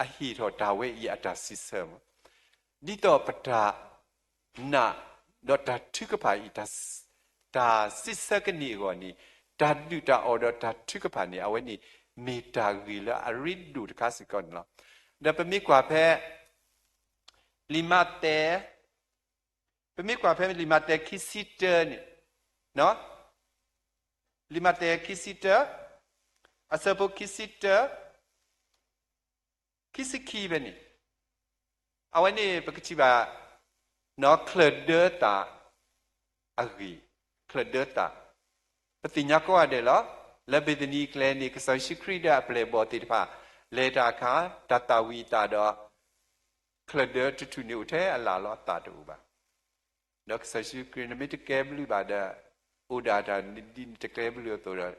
အဟ့ၣ်ထီၣ်တၢ်ဝဲအံၤအတၢ်စံးဆၢမး. ဒ်သိးပတၢ်နာ်ဒီးတၢ်ထုကဖၣ်အံၤ တၢ်စံးဆၢကန့ၢ်အဂီၢ်န့ၣ်, တၢ်ဒုၣ်တၢ်အီၣ်ဒီးတၢ်ထုကဖၣ်န့ၣ် အဝဲန့ၣ်မ့ၢ်တၢ်ဂ့ၤလၢအရ့ဒိၣ်တခါစ့ၢ်ကီးန့ၣ်လီၤ. ဒီးပမ့ၢ်ကွၢ်ဖဲ လံာ်မးသဲ, ပမ့ၢ်ကွၢ်ဖဲလံာ်မးသဲခံဆံတၢန့ၣ်, လံာ်မးသဲခံဆံတၢ, အဆၢဖိခံဆံတၢ, ခံဆံခံဖဲန့ၣ်, အဝဲန့ၣ်ပကထံၣ်ဘၣ် ချၢၣ်ဒၢသးအဂ့ၢ်, ချၢၣ်ဒၢသး, ပသ့ၣ်ညါကိးဂၤဒဲးလီၤ. လၢဘ့းသနံၤအကျဲန့ၣ် ကစၢ်ယ့ၣ်ၡူးခရံာ်ဒီးအပျဲၢ်အဘီၣ်သ့ၣ်တဖၣ် လဲၤတၢ်အခါ တၢ်သၣ်ဝံၤအသးဒီး ချၢၣ်ဒၢတထူၣ်န့ၣ်အိၣ်ထဲအလၣ်လီၤ အသၣ်တအိၣ်ဘၣ်. ဒီးကစၢ်ယ့ၣ်ၡူးခရံာ် နမ့ၢ်တကဲဘျုးဘၣ်ဒီး အိၣ်ဒၣ်တၢ်ဒ်နတကဲဘျုးအသိးဒီး,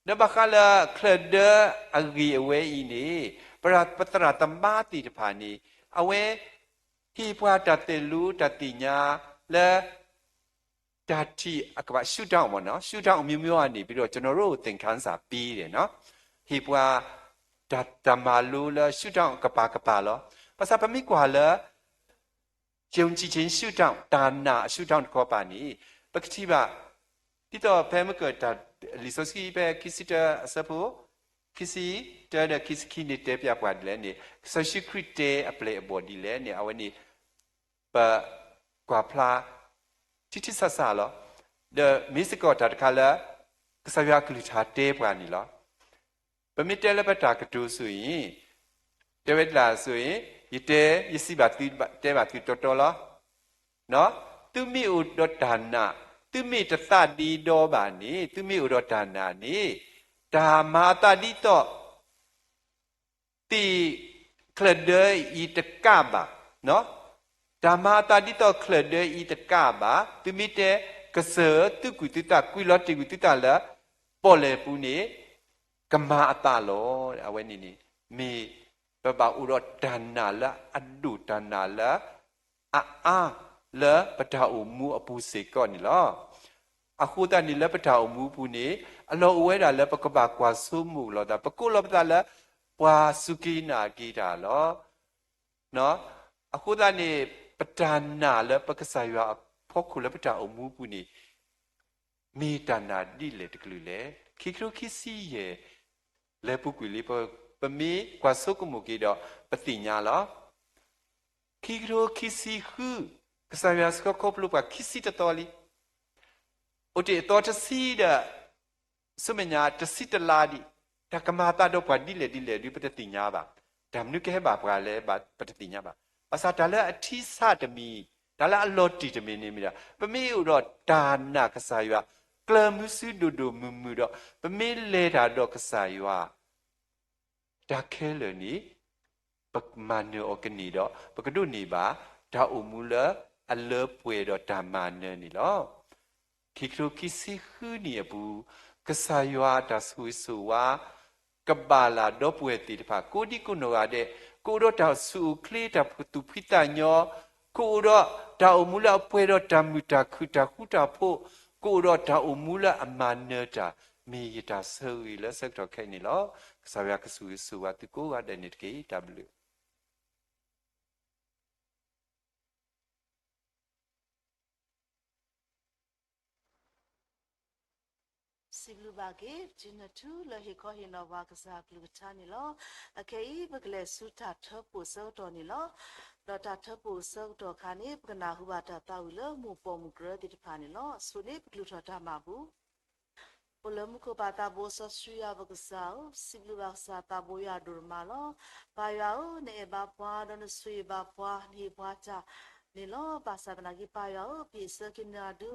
ဒီးဘၣ်ဃးလၢချၢၣ်ဒၢအဂ့ၢ်အဝဲအံၤန့ၣ်, ပသရၣ်သမါသ့ၣ်တဖၣ်န့ၣ် အဝဲ ဟ့ၣ်ပှၤတၢ်သိၣ်လိတၢ်သ့ၣ်ညါလၢ တၢ်ထံၣ်အကဘၣ် ရှုထောင့်ပေါ့နော်, ရှုထောင့်အမျိုးမျိုးကနေပြီးတော့ ကျွန်တော်တို့သင်ခန်းစာပေးတယ်နော်, ဟ့ၣ်ပှၤ တၢ်မၤလိလၢ ရှုထောင့်အကပၤကပၤလီၤ. ဘၣ်ဆၣ်ပမ့ၢ်ကွၢ်လၢ ယုံကြည်ခြင်းရှုထောင့်, တၢ်နာ်အရှုထောင့်တခီပၤန့ၣ် ပကထံၣ်ဘၣ် ဒ်သိးဖဲမုၢ်ကၢၢ်တၢ် လံာ်စီဆှံဖဲခံဆံတၢအဆၢဖိ ခံဆံတၢဒီးခံဆံခံန့ၣ်တဲပၠးပှၤဒ်လဲၣ်န့ၣ် ကစၢ်ယ့ၣ်ၡူးခရံာ်တဲအပျဲၢ်အဘီၣ်ဒ်လဲၣ်န့ၣ် အဝဲန့ၣ် ပကွၢ်ဖျါ ထံထံဆးဆးလီၤ. ဒီးမ့ၢ်စ့ၢ်ကီးတၢ်တခါလၢ ကစၢ်ယွၤအကလုၢ်ကထါတဲပှၤန့ၣ်လီၤ. ပမ့ၢ်တဲလၢပတၢ်ကတိၤဆိၣ်အံၤ တဲဝဲဒၣ်ဆိၣ်အံၤ ယတဲ ယစံးဘၣ်သု တဲဘၣ်သုတီတီလီၤ. သုမ့ၢ်အိၣ်ဒီးတၢ်နာ်, သုမ့ၢ်တသးဒ့ဒီဘၣ်န့ၣ် သုမ့ၢ်အိၣ်ဒီးတၢ်နာ်န့ၣ် တၢ်မၤအသးဒ်သိး သ့ၣ်ချၢၣ်ဒၢအံၤတကးဘၣ်, တၢ်မၤအသးဒ်သိးချၢၣ်ဒၢအံၤတကးဘၣ်, သုမ့ၢ်တဲ ကစၢၢ်သုးကွံာ်သုသး ကွံာ်လီၤတ့ၢ်ကွံာ်သုသးလၢ ပီၣ်လဲၣ်ပူၤန့ၣ် ကမၤအသးလီၤ. အဝဲန့ၣ်န့ၣ် မ့ၢ်ပဘၣ်အိၣ်ဒီးတၢ်နာ်လၢအဒိၣ် တၢ်နာ်လၢ အအါလၢပတၢ်အိၣ်မူအပူၤစ့ၢ်ကီးန့ၣ်လီၤ. အဃိသတးန့ၣ်လၢပတၢ်အိၣ်မူပူၤန့ၣ် အလီၢ်အိၣ်ဝဲဒၣ်လၢပကဘၣ်ကွၢ်ဆိကမိၣ်လိာ်သး ပကိးလီၤပသးလၢ ပှၤစူၢ်က့ၤနာ်က့ၤတၢ်လီၤ. အဃိသတးန့ၣ် ပတၢ်နာ်လၢပကစၢ်ယွၤအဖီခိၣ်လၢပတၢ်အိၣ်မူပူၤန့ၣ် မ့ၢ်တၢ်နာ်ဒ်လဲၣ်တကလုာ်လဲၣ်. ခံကထိခံဆံယဲၢ် လဲၤပူၤကွံာ်လံ, ပမ့ၢ်ကွၢ်ဆိကမိၣ်က့ၤဒီး ပသ့ၣ်ညါလီၤ. ခံကထိခံဆံဃု ကစၢ်ယွၤစံးခီဖျိပှၤခံဆံတသီလံ. အိၣ်တ့ၢ်အသီတဆံဒီး ဆူမဲာ်ညါတဆံတလါဒံး, တၢ်ကမၤအသးဒီးပှၤဒ်လဲၣ်ဒ်လဲၣ်ဒုး ပတသ့ၣ်ညါဘၣ်. တၢ်မနုၤကဟဲဘၣ်ပှၤလဲၣ် ပတသ့ၣ်ညါဘၣ်. ဘၣ်ဆၣ်တၢ်လၢအထံဆၢတမံၤ, တၢ်လၢအလီၤတံၢ်တမံၤန့ၣ်မ့ၢ်ဒၣ် ပမ့ၢ်အိၣ်ဒီးတၢ်နာ်ကစၢ်ယွၤ ကျၢၤမုဆူဒိၣ်ဒိၣ်မုၢ်မုၢ်ဒီး ပမ့ၢ်လဲၤတၢ်ဒီးကစၢ်ယွၤ တၢ်ခဲလၢာ်န့ၣ် ပမၤနၢၤအီၤကန့ၢ်ဒီး ပကဒိးန့ၢ်ဘၣ် တၢ်အိၣ်မူလၢအလၢပှဲၤဒီးတၢ်မၤနၢၤန့ၣ်လီၤ. ခံကထိခံဆံဃုနံၣ်အပူၤ, ကစၢ်ယွၤအတၢ်ဆိၣ်ဂ့ၤဆိၣ်ဝါ ကဘၣ်လၢဒီပုၢ်ဝဲၢ်သ့ၣ်တဖၣ် ကိးဒံကိးနီၢ်ဂၤဒဲး, ကအိၣ်ဒီးတၢ်ဆူၣ်အိၣ်ချ့ တၢ်သူၣ်ဖှံသးညီ, ကအိၣ်ဒီးတၢ်အိၣ်မူလၢအပှဲၤဒီးတၢ်မုာ်တၢ်ခုၣ် တၢ်ဃူတၢ်ဖိး, ကအိၣ်ဒီးတၢ်အိၣ်မူလၢအမၤနၢၤတၢ်, မ့ၢ်ယတၢ်ဆၢဂ့ၤလၢဆၢကတီၢ်ခဲအံၤန့ၣ်လီၤ. ကစၢ်ယွၤကဆိၣ်ဂ့ၤဆိၣ်ဝါသုကိးဂၤဒဲးန့ၣ်တက့ၢ်. တၢ်ဘျုး စံးဘျုးဘၣ်က့ၤ ပတံၤနထူလၢဟ့ၣ်ခီဟ့ၣ်နီၤပှၤကစၢ်အကလုၢ်ကထါန့ၣ်လီၤ. အခဲအံၤ ပကလဲၤဆူတၢ်ထၢဖှိၣ်အဆၢကတီၢ်န့ၣ်လီၤ. ဒီးတၢ်ထၢဖှိၣ်အဆၢကတီၢ်အခါန့ၣ် ပကနၢ်ဟူဘၣ်တၢ်သးဝံၣ်လၢမိၢ်ပိာ်မုၣ်ကရၢသ့ၣ်တဖၣ်န့ၣ်လီၤ. အဆိန့ၣ် ပကလုၢ်ထီၣ်တၢ်မၤဘူၣ် အိၣ်လၢမူခိၣ်ပၢ်သးဘိစီဆှံယွၤပကစၢ်ဧၢ, စံးဘျုးဘၣ်ကစၢ်သးဘိယွၤဒိၣ်မးလီၤ. ပၢ်ယွၤဧၢ, နအဲၣ်ဘၣ်ပှၤ ဒီးနဆိၣ်ဂ့ၤဘၣ်ပှၤ နဟ့ၣ်ပှၤတၢ်န့ၣ်လီၤ. ဘၣ်ဆၣ်သနာ်က့ ပၢ်ယွၤဧၢ, ပဟ့ၣ်ဆၢက့ၤနၤဒု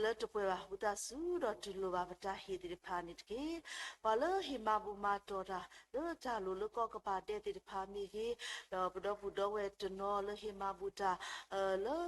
လၢတပှဲၤဘၣ် ဝံသးစူၤဒီးတူၢ်လိာ်ဘၣ်ပတၢ်ဟ့ၣ်သ့ၣ်တဖၣ်န့ၣ်တက့ၢ်. ပှၤလၢဟ့ၣ်မၤဘူၣ်မၤတီၢ်တၢ် လၢတၢ်လိၣ်လၢကီၢ်ကပၤဒဲးသ့ၣ်တဖၣ်မ့ၢ်ဂ့ၤ, ဒီးပဒီပုၢ်ဒီဝဲၢ်တနီၤလၢဟ့ၣ်မၤဘူၣ်တၢ် လၢ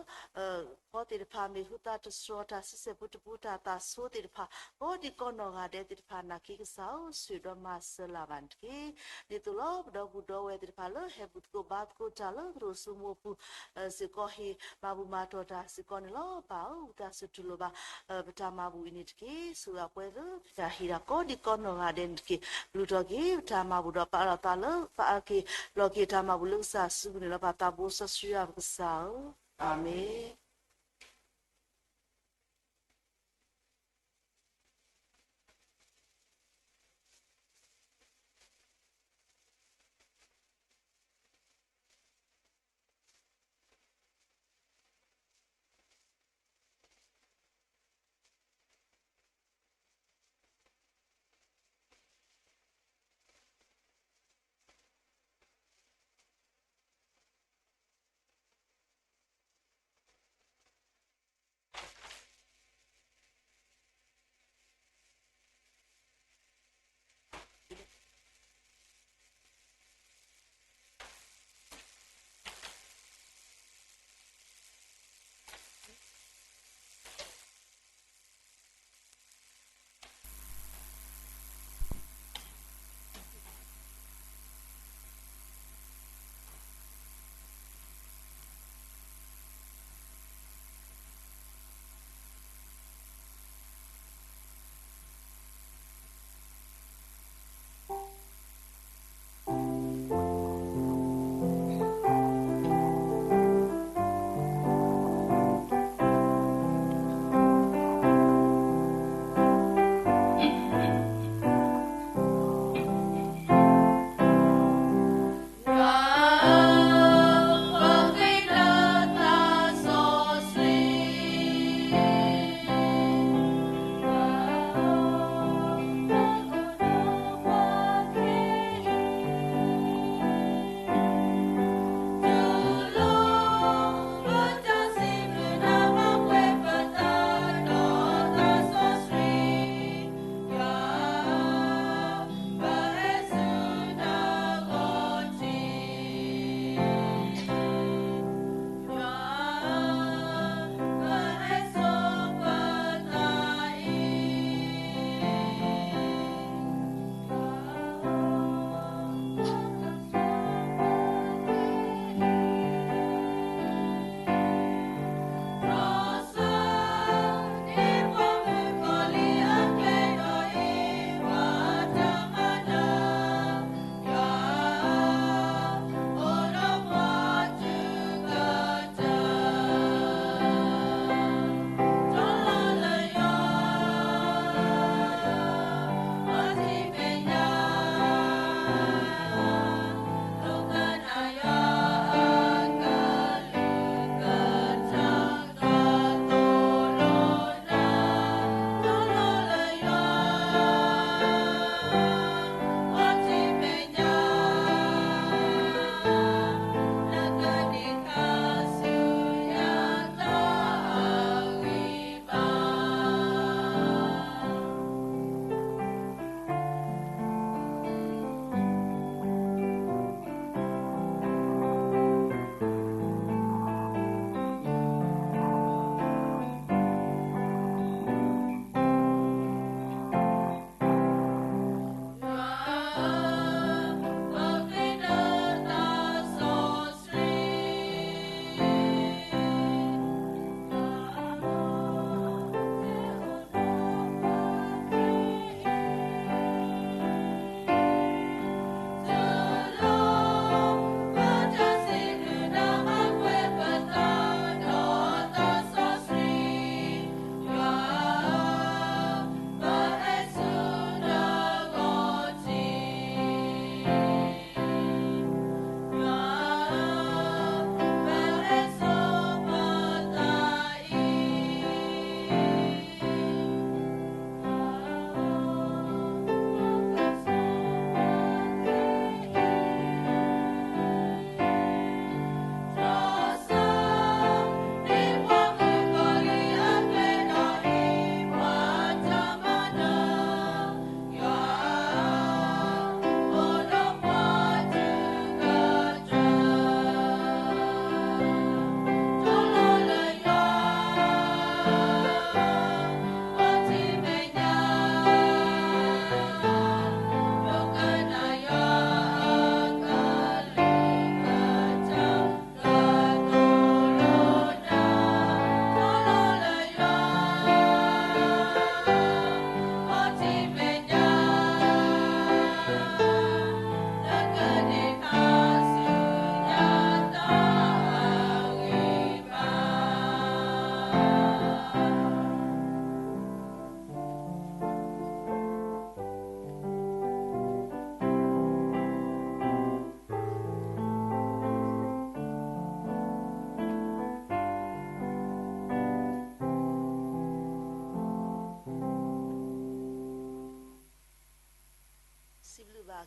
ဖီသ့ၣ်တဖၣ်မ့ၢ်ဟုသးတတြီၤ တၢ်ဆံဆဲၣ်ပူတပူ တၢ်သးဆိသ့ၣ်တဖၣ် ကိးဒံကိးနီၢ်ဂၤဒဲးသ့ၣ်တဖၣ် နာ်က့ကစၢ်ဧၢ, ဆိၣ်ဒီးမၤစၢၤလၢ်ဘၣ်န့ၣ်တက့ၢ်. ဒ်သိးလီၤ ပဒီပုၢ်ဒီဝဲၢ်သ့ၣ်တဖၣ်လၢဟဲဘူၣ်သကိးဘါသကိးတၢ်လၢသရိာ်စိမိၤအပူၤစ့ၢ်ကီး ဟ့ၣ်မၤဘူၣ်မၤတီၢ်တၢ်စ့ၢ်ကီးန့ၣ်လီၤ. ပၢ်ဧၢ, ဝံသးစူၤတူၢ်လိာ်ဘၣ် ပတၢ်မၤဘူၣ်အံၤန့ၣ်တက့ၢ်. ဆိၣ်ဂ့ၤပှဲၤလၢပတၢ်ဟ့ၣ်တၢ်ကိးဒံကိးနီၢ်ဂၤဒဲးန့ၣ်တက့ၢ်. ပလူၤထီၣ်က့ၤပတၢ်မၤဘူၣ်ဒီး ပအၢၣ်လီၤသးလၢ ပအၢၣ်က့ၤလီၤက့ၤတၢ်မၤဘူၣ်လၢကစၢ်အစုပူၤန့ၣ်လီၤ. ပၢ်သးဘိစီဆှံယွၤပကစၢ်ဧၢ, အၤမ့ၣ်.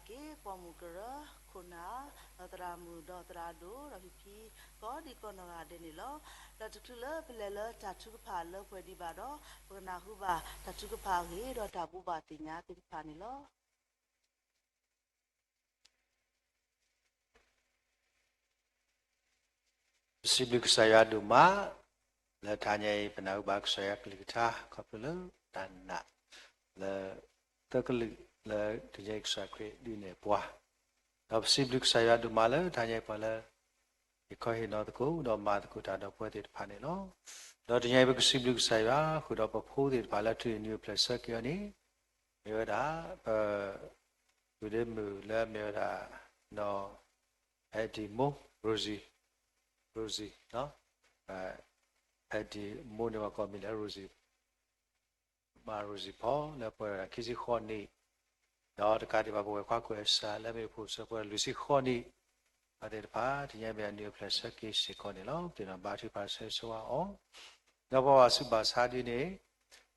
က့ၤပိာ်မုၣ်ကရၢ ခိၣ်နၢ် ဒီးသရၣ်မုၣ်ဒီးသရၣ်ဒိၣ် ဒီးဖံဖံ ကိးဒံကိးနီၢ်ဂၤဒဲးန့ၣ်လီၤ. ဒီးတချုးလၢပလဲၤလၢတၢ်ထုကဖၣ်လၢပှဲၤဒံးဘၣ်ဒီး ပကနၢ်ဟူဘၣ်တၢ်ထုကဖၣ်အဂ့ၢ် ဒီးတၢ်ဘိးဘၣ်သ့ၣ်ညါသ့ၣ်တဖၣ်န့ၣ်လီၤ. ပစံးဘျုးကစၢ်ယွၤဒိၣ်မး လၢတဟါညါအံၤ ပနၢ်ဟူဘၣ်ကစၢ်ယွၤကလုၢ်ကထါ ခီဖျိလၢတၢ်နာ် လၢ သၢကလုာ် လၢတနံၤအံၤကစၢ်ခရံာ်ဒုးနဲၣ်ပှၤ, ဒီးပစံးဘျုးကစၢ်ယွၤဒိၣ်မးလၢတဟါညါအံၤ ပှၤလၢ ဟ့ၣ်ခီဟ့ၣ်နီၤသကိး ဒီးမၤသကိးတၢ်ဒီးပှၤသ့ၣ်တဖၣ်န့ၣ်လီၤ. ဒီးတနံၤအံၤ ပကစံးဘျုးကစၢ်ယွၤ ဃုာ်ဒီးပဖိသ့ၣ်တဖၣ်လၢ ထုးနံၤအဖျဲၣ်ဆၢက့ၤအီၤန့ၣ် မ့ၢ်ဝဲဒၣ် ပ ဒ့မုၣ်လၢမ့ၢ်ဝဲဒၣ် နီၢ် အဲၣ်ဒံၣ်မိၢ် Rosie, Rosie, အဲၣ်ဒံၣ်မိၢ်န့ၣ် ပှၤကိးမံၤလၢ Rosie, မါ Rosie ဖီ လၢပှဲၤဝဲဒၣ်ခံဆံဃိးနံၣ်, ဒီးတကးဒံးဘၣ် ပဝဲၢ်ခွါကွဲးစၢ်လၢမ့ၢ်ဖိစၢၤပှဲၤလွံၢ်ဆံဃိးနံၣ်, ပှၤသ့ၣ်တဖၣ် တနံၤအံၤမ့ၢ်အနံၤအဖျဲၣ်ဆၢက့ၤစ့ၢ်ကီးန့ၣ်လီၤ. ပသ့ၣ်နီၣ်ဘါထုကဖၣ်ဆၢဂ့ၤဆၢဝါအီၤ, ဒီးပဘၣ်ဘၣ်ဆူးဘၣ်ဆါဒ်န့ၣ်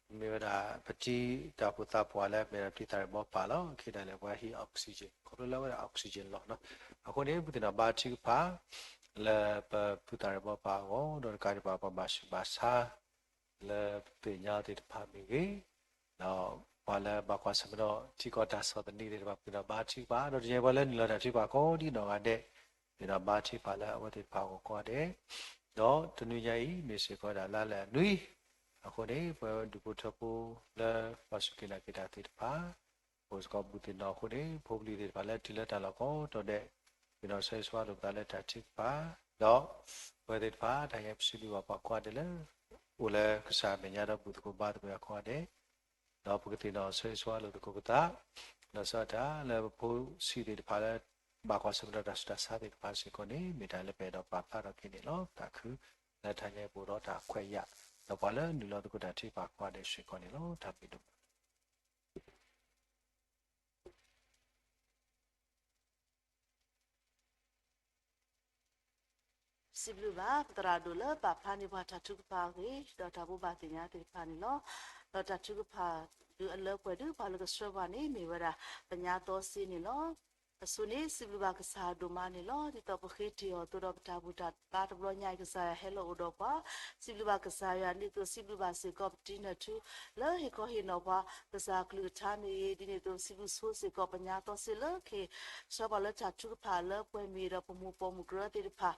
မ့ၢ်ဝဲဒၣ် ပတံၤတၢ်အိၣ်ဖှိၣ်သးပှၢ်လၢမ့ၢ်ဒၣ်ပတံၤသၣ်ရ့ၣ်ဘီပၢ်လီၤ. ခဲဒၣ်လဲာ်ပှၤဟံး oxygen ခီဖျိလၢဝဲဒၣ် oxygen လီၤ. အဃိန့ၣ် ပသ့ၣ်နီၣ်ဘါထုကဖၣ် လၢပပုၢ်သၣ်ရ့ၣ်ဘီပၢ်အဂီၢ် ဒီးတကးဒံးဘၣ်ပှၤဘၣ်ဆူးဘၣ်ဆါ လၢပသ့ၣ်ညါသ့ၣ်တဖၣ်မ့ၢ်ဂ့ၤ, ဒီးပှၤလၢဘၣ်ကွၢ်ဆၢၣ်မဲာ်ဒီးထံကီၢ်တၢ်ဆီၣ်သနံးသ့ၣ်တဖၣ် ပသ့ၣ်နီၣ်ဘါထုကဖၣ်, ဒီးတနံၤအံၤပှၤလၢနုာ်လီၤတၢ်ထုကဖၣ်ကိးဒံနီၢ်ဂၤဒဲး ပသ့ၣ်နီၣ်ဘါထုကဖၣ်လၢအဝဲသ့ၣ်တဖၣ်အဂီၢ်ကိးဂၤဒဲး, ဒီးတနွံညါအံၤ မ့ၢ်စ့ၢ်ကီးဝဲဒၣ်လါလဲာ်အနွံ, အဃိန့ၣ် ပဝဲဒူၣ်ဖိထၢဖိလၢပှၤစူၢ်က့ၤနာ်က့ၤတၢ်သ့ၣ်တဖၣ် အိၣ်စ့ၢ်ကီးဘူၣ်သ့ၣ်နီၣ်အဃိန့ၣ် ဖိပလံၤသ့ၣ်တဖၣ်လၢတုၤလၢတၢ်လီၢ်ကိးတီၤဒဲး ပသ့ၣ်နီၣ်ဆၢဂ့ၤဆၢဝါလိာ်ပသးလၢတၢ်ထုကဖၣ်, ဒီးပဝဲသ့ၣ်တဖၣ် တၢ်ဟဲပစံးဘျုးဘၣ်ပှၤကိးဂၤဒဲးလၢ အိၣ်လၢကစၢ်အမဲာ်ညါဒီးဘူၣ်သကိးဘါသကိးယၤကိးဂၤဒဲး, ဒီးပကသ့ၣ်နီၣ်ဆၢဂ့ၤဆၢဝါလိာ်သကိးပသး, လီၤဆီဒၣ်တၢ်လၢပဖိဆံးသ့ၣ်တဖၣ်လၢ ဘၣ်ကွၢ်ဆၢၣ်မဲာ်ဒီးတၢ်ဆူးတၢ်ဆါသ့ၣ်တဖၣ်စ့ၢ်ကီးန့ၣ် မ့ၢ်တၢ်လၢပအဲၣ်ဒိးပာ်ဖျါထီၣ်က့ၤန့ၣ်လီၤ. တၢ်ခု လၢတဟါညါအံၤပအိၣ်ဒီးတၢ်ခွဲးယာ် ဒီးပှၤလၢနုာ်လီၤသကိးတၢ်ထုကဖၣ်ကိးဂၤဒဲးစ့ၢ်ကီးန့ၣ်လီၤ. တၢ်ဘျုးဒိၣ်မး စံးဘျုးဘၣ် ပသရၣ်ဒိၣ်လၢပာ်ဖျါန့ၢ်ပှၤတၢ်ထုကဖၣ်အဂ့ၢ် ဒီးတၢ်ဘိးဘၣ်သ့ၣ်ညါသ့ၣ်တဖၣ်န့ၣ်လီၤ. ဒီးတၢ်ထုကဖၣ်ဒုးအလၢပှဲၤဒုးပှၤလၢကဆှၢပှၤန့ၣ် မ့ၢ်ဝဲဒၣ် ပညါသီစ့န့ၣ်လီၤ. အဆိန့ၣ် စံးဘျုးဘၣ်ကစၢ်ဒိၣ်မးန့ၣ်လီၤ. ဒ်သိးပဃ့တ့ၢ်အီၤအသိးဒီးပတၢ်ဘူၣ်တၢ်ဘါတဘျီညါအံၤ ကစၢ်ယွၤဟဲလီၤအိၣ်ဒီးပှၤ, စံးဘျုးဘၣ်ကစၢ်ယွၤ ဒ်သိးစံးဘျုးဘၣ်စ့ၢ်ကီး ပတံၤနၢၣ်ထူ လၢဟ့ၣ်ခီဟ့ၣ်နီၤပှၤ ကစၢ်ကလုၢ်ကထါမ့ၢ်ဂ့ၤ, ဒ်န့ၣ်အသိး စံးဘျုးဆိစ့ၢ်ကီး ပညါသီစ့လၢကဟ့ၣ် ဆှၢပှၤလၢတၢ်ထုကဖၣ်လၢပှဲၤမ့ၢ်ဒီးပမိၢ်ပိာ်မုၣ်ကရၢသ့ၣ်တဖၣ်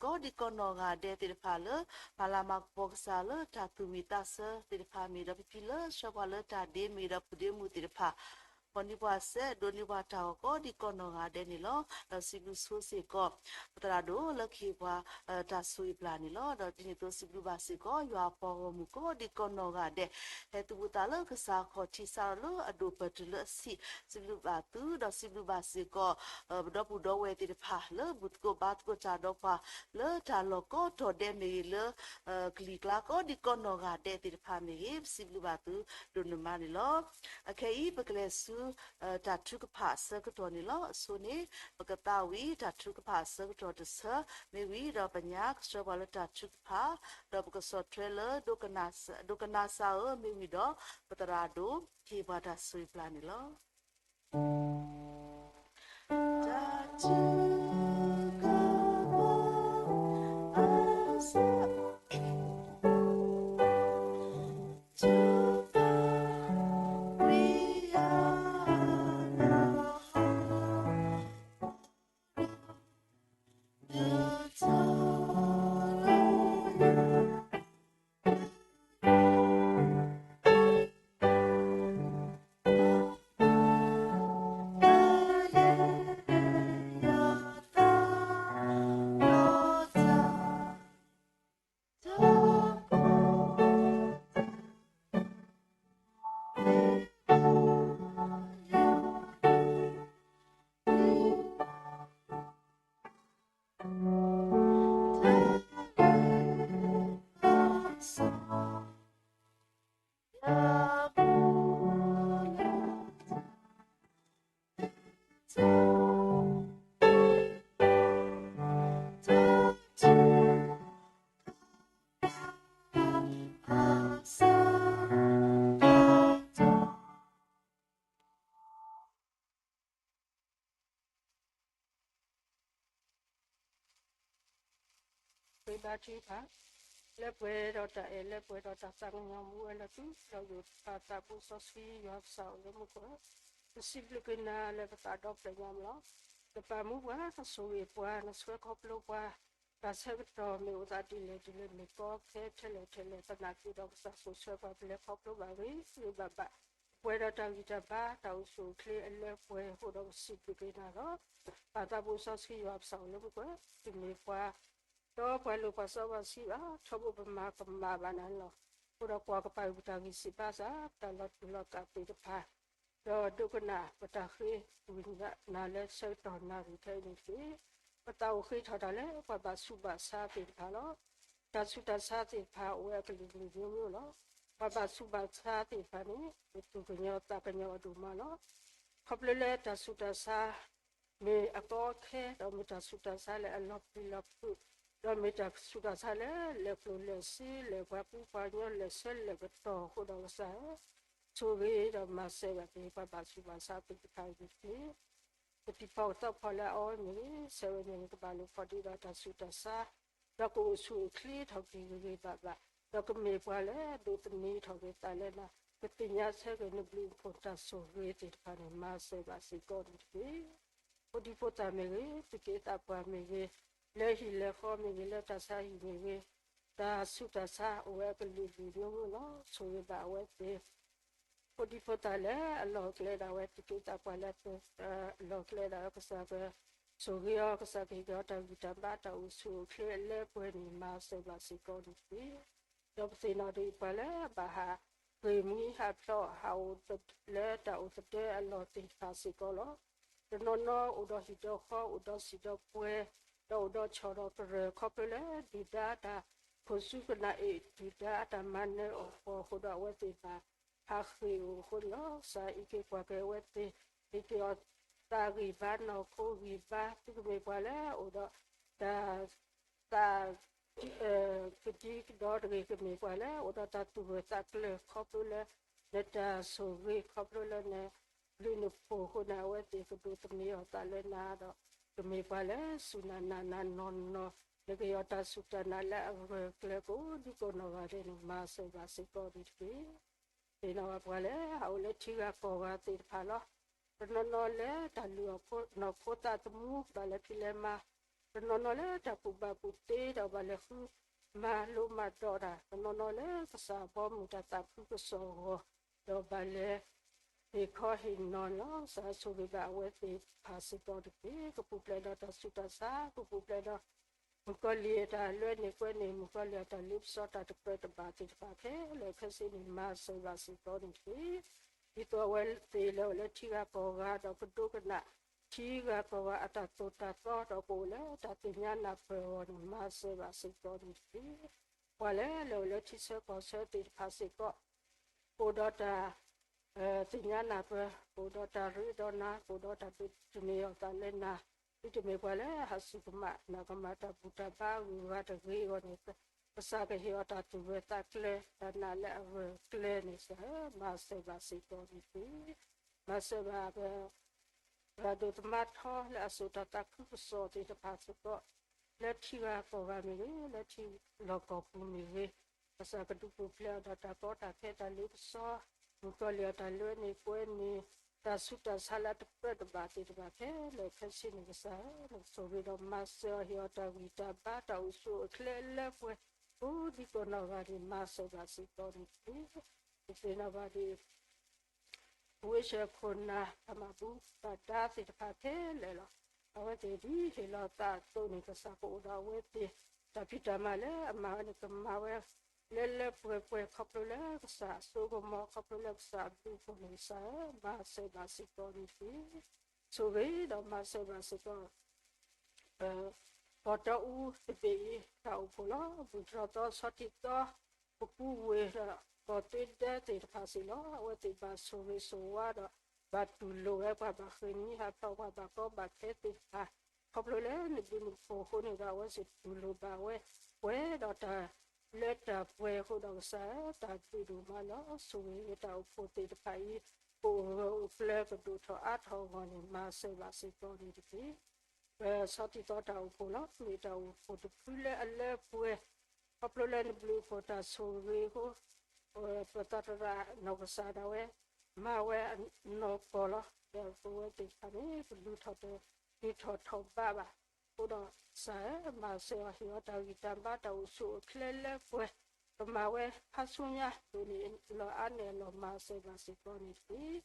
ကိးဒံကိးနီၢ်ဂၤဒဲးသ့ၣ်တဖၣ်လၢ မၤလၤမၤကပီၤကစၢ်လၢတၢ်သူၣ်ဝံၣ်သးဆၢသ့ၣ်တဖၣ်မ့ၢ်ဒီး ဖံဖံလၢဆှၢပှၤလၢတၢ်ဒ့မ့ၢ်ဒီး ပုၢ်ဒ့မုၣ်သ့ၣ်တဖၣ် ဖီၣ်န့ၢ်ပှၤစဲး ဒိးန့ၢ်ပှၤတၢ်ဂီၤကိးဒံကိးနီၢ်ဂၤဒဲးန့ၣ်လီၤ. ဒီးစံးဘျုးဆိစ့ၢ်ကီး ပသရၣ်ဒိၣ်လၢကဟ့ၣ်ပှၤ တၢ်ဆိၣ်ဂ့ၤပျၢ်န့ၣ်လီၤ. ဒီးဒ်န့ၣ်အသိးစံးဘျုးဘၣ်စ့ၢ်ကီး ယွၤအပှၤဂီၢ်မုၢ်ကိးဒံကိးနီၢ်ဂၤဒဲး ဟဲသူၣ်ဖှံသးလၢကစၢ်ခီၣ်ထံး စးထီၣ်လၢအဒိၣ်ပၢၢ်တုၤလၢအဆံး စံးဘျုးဘၣ်သု ဒီးစံးဘျုးဘၣ်စ့ၢ်ကီး ပဒီပုၢ်ဒီဝဲၢ်သ့ၣ်တဖၣ် လၢဘူၣ်သကိးဘါသကိးတၢ်ဒီးပှၤ လၢတၢ်လီၢ်ကိးတီၤဒဲးမ့ၢ်ဂ့ၤ လၢ ကလံၤကျါကိးဒံကိးနီၢ်ဂၤဒဲးသ့ၣ်တဖၣ်မ့ၢ်ဂ့ၤ ပစံးဘျုးဘၣ်သုဒိၣ်န့ၢ်မးန့ၣ်လီၤ. အခဲအံၤ ပကလဲၤဆူ တၢ်ထုကဖၣ်အဆၢကတီၢ်န့ၣ်လီၤ. အဆိန့ၣ် ပကသးဝံၣ်တၢ်ထုကဖၣ်အဆၢကတီၢ်တဆၢ မ့ၢ်ဝံၤဒီးပညါကဆှၢပှၤလၢတၢ်ထုကဖၣ် ဒီးပကဆီၣ်ထွဲလၢ ဒိကနၣ်စၢ်ဧၢ မ့ၢ်ဝံၤဒီး ပသရၣ်ဒိၣ် ကဟ့ၣ်ပှၤတၢ်ဆိၣ်ဂ့ၤပျၢ်န့ၣ်လီၤ. တၢ်ထုကဖၣ် အဆၢ ထုကဖၣ် ဝံၤအါ ဒုးထီၣ် လၢယၤ ဃ့ဘါထုကဖၣ်, လၢပှဲၤဒီးတၢ်အဲၣ် လၢပှဲၤဒီးတၢ်သးကညီၤ မူဝဲလၢသုဒီးယိာ်တဖၣ် သးဘိစီဆှံယွၤပကစၢ်အိၣ်လၢမူခိၣ်, ပစံးဘျုးက့ၤနၤလၢပသးဒီဖျၢၣ်ညါမးလီၤ. နပာ်မူပှၤ, နဆိၣ်ဂ့ၤပှၤ, နဆှၢခီဖျိပှၤ, တၢ်ဆၢကတီၢ်မ့ၢ်အိၣ်သးဒ်လဲၣ်ဒ်လဲၣ် မ့ၢ်ကီခဲထဲလဲၣ်ထဲလဲၣ် သနာ်က့ဒီး ကစၢ်ဆိၣ်ဆှၢပှၤပလဲၤခီဖျိဘၣ်ဂ့ၤဂ့ၤဘၣ်ဘၣ်, ပှဲၤဒီးတၢ်ဂံၢ်တၢ်ဘါ တၢ်အိၣ်ဆူၣ်အိၣ်ချ့အလၢပှဲၤအဃိဒီး ပစံးဘျုးက့ၤနၤလီၤ. ပၢ်သးဘိစီဆှံယွၤပကစၢ်အိၣ်လၢမူခိၣ်, တမ့ၢ်ပှၤတီပှၤလိၤပှၤစီပှၤဆှံဘၣ်, ထီဘိပမၤကမၣ်ဘၣ်နၤန့ၣ်လီၤ. အဃိဒီးကွၢ်ကပၤကွံာ်ပတၢ်ဂံၢ်စၢ်ဘါစၢ်, ပတၢ်လီၤတူာ်လီၤကာ်သ့ၣ်တဖၣ်, ဒီးဒိကနၣ်ပတၢ်ဃ့ကွံာ်နၤလၢဆၢကတီၢ်နၣ်ရံၣ်ခဲအံၤန့ၣ်တက့ၢ်. ပသးအိၣ်ဃ့ထီၣ်တၢ်လၢပှၤဘၣ်ဆူးဘၣ်ဆါသ့ၣ်တဖၣ်လီၤ. တၢ်ဆူးတၢ်ဆါသ့ၣ်တဖၣ်အိၣ်ဝဲအကလုာ်ကလုာ်မျိုးမျိုးလီၤ. ပှၤဘၣ်ဆူးဘၣ်ဆါသ့ၣ်တဖၣ်န့ၣ် ပသူၣ်ကညီၤသးကညီၤအဒိၣ်မးလီၤ. ခီဖျိလၢတၢ်ဆူးတၢ်ဆါ မ့ၢ်အကီအခဲ, ဒီးမ့ၢ်တၢ်ဆူးတၢ်ဆါလၢအလီၤပျံၤလီၤဖုး, ဒီးမ့ၢ်တၢ်ဆူးတၢ်ဆါလၢလဲၤကျိၣ်လဲၤစ့ လဲၤပှၤကူပှၤကညီ လဲၤဆၢလဲၤကတီၢ်အဃိဒီး ကစၢ်ဧၢ, ဆိၣ်ဂ့ၤဒီးမၤစၢၤဘၣ်က့ၤ ပှၤဘၣ်ဆူးဘၣ်ဆါသ့ၣ်တဖၣ်အံၤန့ၣ်တက့ၢ်. ကတံၤဖီကသီဖီလၢအအီဝဲမ့ၢ်ဂ့ၤ, ဆၢဝဲမ့ၢ်ဂ့ၤ, ကဘၣ်လိာ်ဖိးဒ့ဒီးတၢ်ဆူးတၢ်ဆါ, ဒီးကအိၣ်ဆူၣ်အိၣ်ချ့ထီၣ်က့ၤဂ့ၤဂ့ၤဘၣ်ဘၣ်, ဒီးကမ့ၢ်ပှၤလၢအဒိးသန့ၤထီၣ်က့ၤသးလၢနၤ, ကသ့ၣ်ညါဆၢက့ၤနဘျုးနဖှိၣ်တၢ်ဆိၣ်ဂ့ၤသ့ၣ်တဖၣ်န့ၣ် မၤစၢၤဘၣ်စ့ၢ်ကီးန့ၣ်တက့ၢ်. ဖိဒံဖိသၣ်မ့ၢ်ဂ့ၤ, သူၣ်က့သးပှၢ်မ့ၢ်ဂ့ၤ, လၢဟံၣ်လၢဃီမ့ၢ်ဂ့ၤ, လၢတၢ်ဆါဟံၣ်မ့ၢ်ဂ့ၤ, တၢ်ဆူးတၢ်ဆါအိၣ်ဝဲအကလုာ်ကလုာ်မျိုးမျိုးလီၤ. ဆိၣ်ဂ့ၤဘၣ်အဝဲသ့ၣ် ဖိဒံဖိသၣ်လၢအလီၢ်ကျဲဒၣ်ဝဲ, သူၣ်က့သးပှၢ်လၢ အလီၢ်ကျဲဒၣ်ဝဲ, ကစၢ်ကဆိၣ်ဂ့ၤအီၤ, ကစၢ်ကဟ့ၣ်က့ၤအီၤတၢ်ဂံၢ်တၢ်ဘါ တၢ်အိၣ်ဆူၣ်အိၣ်ချ့အလၢပှဲၤန့ၣ် မၤစၢၤဘၣ်စ့ၢ်ကီးန့ၣ်တက့ၢ်. ဒီးပသ့ၣ်နီၣ်ဒံးပှၤလၢအဘၣ်ဟး ဂ့ၢ်မှံဟးဖျိး ဟးအိၣ်လၢတၢ်အိၣ်သဒၢအလီၢ်သ့ၣ်တဖၣ်စ့ၢ်ကီးလီၤ. တနီၤနီၤအိၣ်ဒီးဟံၣ်ဒီးဃီ, အိၣ်ဒီးစံၣ်ဒီးပှဲၤ, ဒီးအိၣ်ဒီးဆီၣ်ဒီးကရၢၢ် ခီဖျိလၢဒုၣ်ဒါတၢ်ခိၣ်ဆူကနၣ်အ့ၣ်, ဒုၣ်ဒါအတၢ်မၤနၢၤအီၤအဃိဒီး အဝဲသ့ၣ်ဘၣ်ဟးဃ့ၢ်အိၣ်အဃိန့ၣ်လီၤ. ကစၢ်အံးက့ၤကွၢ်က့ၤအဝဲသ့ၣ်, ဟ့ၣ်က့ၤအီၤသးဂံၢ်ဘါ နီၢ်ခိဂံၢ်ဘါ, သုကမ့ၢ်ပှၤလၢအအိၣ်ဒီးတၢ် သး ကဒံကဒီတဂ့ၤ, ကမ့ၢ်ပှၤလၢအအိၣ်ဒီးတၢ်သူၣ်ဂၢၢ်သးကျၢၤ ခီဖျိလၢနတၢ်ဆိၣ်ဂ့ၤ, ခီဖျိလၢနဘျုးနဖှိၣ်အဃိန့ၣ် အဝဲသ့ၣ်ကဒိးသန့ၤအီၤသးလၢနၤဒီး ကမ့ၢ်ပှၤလၢစူၢ်နၤနာ်နၤနီၢ်နီၢ်, နကယီၤတၢ်စူၢ်တၢ်နာ်လၢအဂၢၢ်အကျၢၤကိးဒံကိးနီၢ်ဂၤဒဲးန့ၣ် မၤစၢၤဘၣ်စ့ၢ်ကီးန့ၣ်တက့ၢ်. သ့ၣ်နီၣ်ဘၣ်ပှၤလၢအအိၣ်လၢထံဂၤကီၢ်ဂၤသ့ၣ်တဖၣ်လီၤ. တနီၤနီၤလၢတၢ်လုၢ်အီၣ်နီၢ်ခိသးသမူ ဘၣ်လဲၤဖံးလဲၤမၤ, တနီၤနီၤလၢတၢ်ကူၣ်ဘၣ်ကူၣ်သ့ဒီးဘၣ်လဲၤဃုမၤလိမၤဒိးတၢ်, တနီၤနီၤလၢကစၢ်ဘီမုၢ်တၢ်သးခုကစီၣ်အဂီၢ် ဒီးဘၣ်လဲၤဟ့ၣ်ခီဟ့ၣ်နီၤန့ၣ်လီၤ. ကစၢ်ဆိၣ်ဂ့ၤဘၣ်အဝဲသ့ၣ်တဖၣ်စ့ၢ်ကီးတက့ၢ်. ကပူၤဖျဲးဒီးတၢ်ဆူးတၢ်ဆါ, ကပူၤဖျဲးဒီး မုၣ်ကီၤလံၢ်အတၢ်လွဲန့ၢ်ကွဲန့ၢ်, မုၣ်ကီၤလံၢ်အတၢ်လ့ပစီတၢ်တကြၢးတဘၣ်သ့ၣ်တဖၣ်ခဲလၢာ်ခဲဆ့န့ၣ် မၤစၢၤဘၣ်စ့ၢ်ကီးန့ၣ်တက့ၢ်. ဒ်သိးအဝဲသ့ၣ်လၢအိၣ်လၢထံဂၤကီၢ်ဂၤဒီး ကဒိကနၣ်ထံဂၤကီၢ်ဂၤအတၢ်သိၣ်တၢ်သီဒီး ကအိၣ်လၢတၢ်သ့ၣ်ညါနၢ်ပၢၢ်အဂီၢ်န့ၣ် မၤစၢၤဘၣ်စ့ၢ်ကီးန့ၣ်တက့ၢ်. ပှၤလၢအလဲၤအိၣ်လၢထံဆၢကီၢ်ဆၢသ့ၣ်တဖၣ်စ့ၢ်ကီး ကအိၣ်ဒီးတၢ် သ့ၣ်ညါနၢ်ပၢၢ်, ကအိၣ်ဒီးတၢ်ရ့ဒီးနၤ, ကအိၣ်ဒီးတၢ်ဒိးသန့ၤအီၤသးလၢနၤ, သုတမ့ၢ်ပှၤလၢအဟးစူၢ်ကမၣ် နာ်ကမၣ်တၢ်ဘူၣ်တၢ်ဘါအဂုၤအဂၤတဂ့ၤအဂီၢ်န့ၣ်, ကစၢ်ကဟ့ၣ်အီၤတၢ်သူၣ်ဂၢၢ်သးကျၢၤ တၢ်နာ်လၢအဂၢၢ်ကျၢၤန့ၣ် ကစၢ်ဧၢ, မၤစၢၤဘၣ်စ့ၢ်ကီးန့ၣ်တက့ၢ်. မၤစၢၤဘၣ် ပှၤဒိၣ်သမါထီလၢအစိာ်တၢ်သးခုကစီၣ်သ့ၣ်တဖၣ်စ့ၢ်ကီး, လၢထံဂၤကီၢ်ဂၤမ့ၢ်ဂ့ၤ, လၢထံလီၢ်ကီၢ်ပူၤမ့ၢ်ဂ့ၤ, ကစၢ်ကဒုးပူၤဖျဲးအီၤဒီးတၢ်ကီတၢ်ခဲတၢ်လ့ပစီ, မုၣ်ကီၤလံၢ်အတၢ်လွဲန့ၢ်ကွဲန့ၢ်, တၢ်ဆူးတၢ်ဆါလၢအတကြၢးတဘၣ်သ့ၣ်တဖၣ်ခဲလၢာ်ခဲဆ့န့ၣ် ကစၢ်ဧၢ, နကဆိၣ်ဂ့ၤဒီးမၤစၢၤအီၤ ဟ့ၣ်အီၤတၢ်ဂံၢ်တၢ်ဘါ တၢ်အိၣ်ဆူၣ်အိၣ်ချ့အလၢပှဲၤ ကိးဒံကိးနီၢ်ဂၤန့ၣ် မၤစၢၤဘၣ်စ့ၢ်ကီးန့ၣ်တက့ၢ်. ပသ့ၣ်နီၣ်ဘၣ်ဒ် ဝ့ၢ်စၢၢ်ခိၣ်နၢ် တၢ်မၤဘူၣ်ဘၣ်ဒါသ့ၣ်တဖၣ်ခဲလၢာ်လီၤ. အဝဲသ့ၣ်ဒ်ဟ့ၣ်လီၤသးအသိးန့ၣ် ကစၢ်ကအိၣ်ဒီးအဝဲသ့ၣ်, တၢ်ဖံးတၢ်မၤလၢအမၤဝဲန့ၣ် ကမၤဝဲလၢလၢပှဲၤပှဲၤ ခီဖျိလၢကစၢ်အစိကမီၤ ခီဖျိလၢကစၢ်အဘျုးအဖှိၣ်န့ၣ် ကစၢ်ဧၢ, မၤစၢၤဘၣ်စ့ၢ်ကီးန့ၣ်တက့ၢ်. ဆိၣ်ဂ့ၤဒီးမၤစၢၤဘၣ်စ့ၢ်ကီး ပီၢ်တီအူတဘ့ၣ်အံၤ တၢ်အိၣ်ဖှိၣ်လီၤ. ဘူၣ်တြီၢ်သီ ဆီထံးသီ ပကူဝ့ၢ်ဒီး ကီၢ်သူဒဲသ့ၣ်တဖၣ်စ့ၢ်ကီးလီၤ. အဝဲသ့ၣ်ဘၣ်ဆိၣ်ဂ့ၤဆိၣ်ဝါဒီး ဘၣ်တူၢ်လိာ်ဝဲပှၤ ဘၣ်ဃ့ၢ်မှံဟးဖျိး ပှၤဘၣ်ကီဘၣ်ခဲသ့ၣ်တဖၣ်, ခီဖျိလၢနဘျုးနဖှိၣ်အဃိန့ၣ်ဒီး အဝဲသ့ၣ်တူၢ်လိာ်ဘၣ်ဝဲ ပှဲၤဒီးတၢ်လၢတၢ်ပှဲၤအဃိဒီး ကစၢ်ဧၢ, တၢ်ဘျုးဒိၣ်မးလီၤ. ဆိၣ်ဂ့ၤဝဲတၢ်အိၣ်ဖှိၣ်သ့ၣ်တဖၣ်အံၤ ကအိၣ်ဂၢၢ်အိၣ်ကျၢၤ ကဒိၣ်ထီၣ်အါထီၣ်အဂီၢ်န့ၣ် မၤစၢၤဘၣ်စ့ၢ်ကီးန့ၣ်တက့ၢ်. ပဆီၣ်တံၢ်သီတၢ်အိၣ်ဖှိၣ်လီၤ. မ့ၢ်တၢ်အိၣ်ဖှိၣ်တဖုလၢအလၢပှဲၤ, ခီဖျိလၢနဘျုးအိၣ်ဖှိၣ်တၢ်ဆိၣ်ဂ့ၤအဃိ, ပသရၣ်နီၢ်ကစၢ်ဒၣ်ဝဲ မၤဝဲအနီၢ်ကီၢ်လီၤ. ဒီးပဝဲသ့ၣ်တဖၣ်န့ၣ် ပလူၤထီၣ်တဂ့ၤထီၣ်ထီၣ်ဘးဘၣ်. အဃိဒီးကစၢ်ဧၢ, မၤစၢၤအီၤ ဟ့ၣ်အီၤတၢ်ဂံၢ်တၢ်ဘါ တၢ်အိၣ်ဆူၣ်အိၣ်ချ့လၢပှဲၤ, ကမၤဝဲခါဆူညါ ဒိၣ်န့ၢ်လီၤအါန့ၢ်အလီၢ် မၤစၢၤဘၣ်စ့ၢ်ကီးန့ၣ်တက့ၢ်.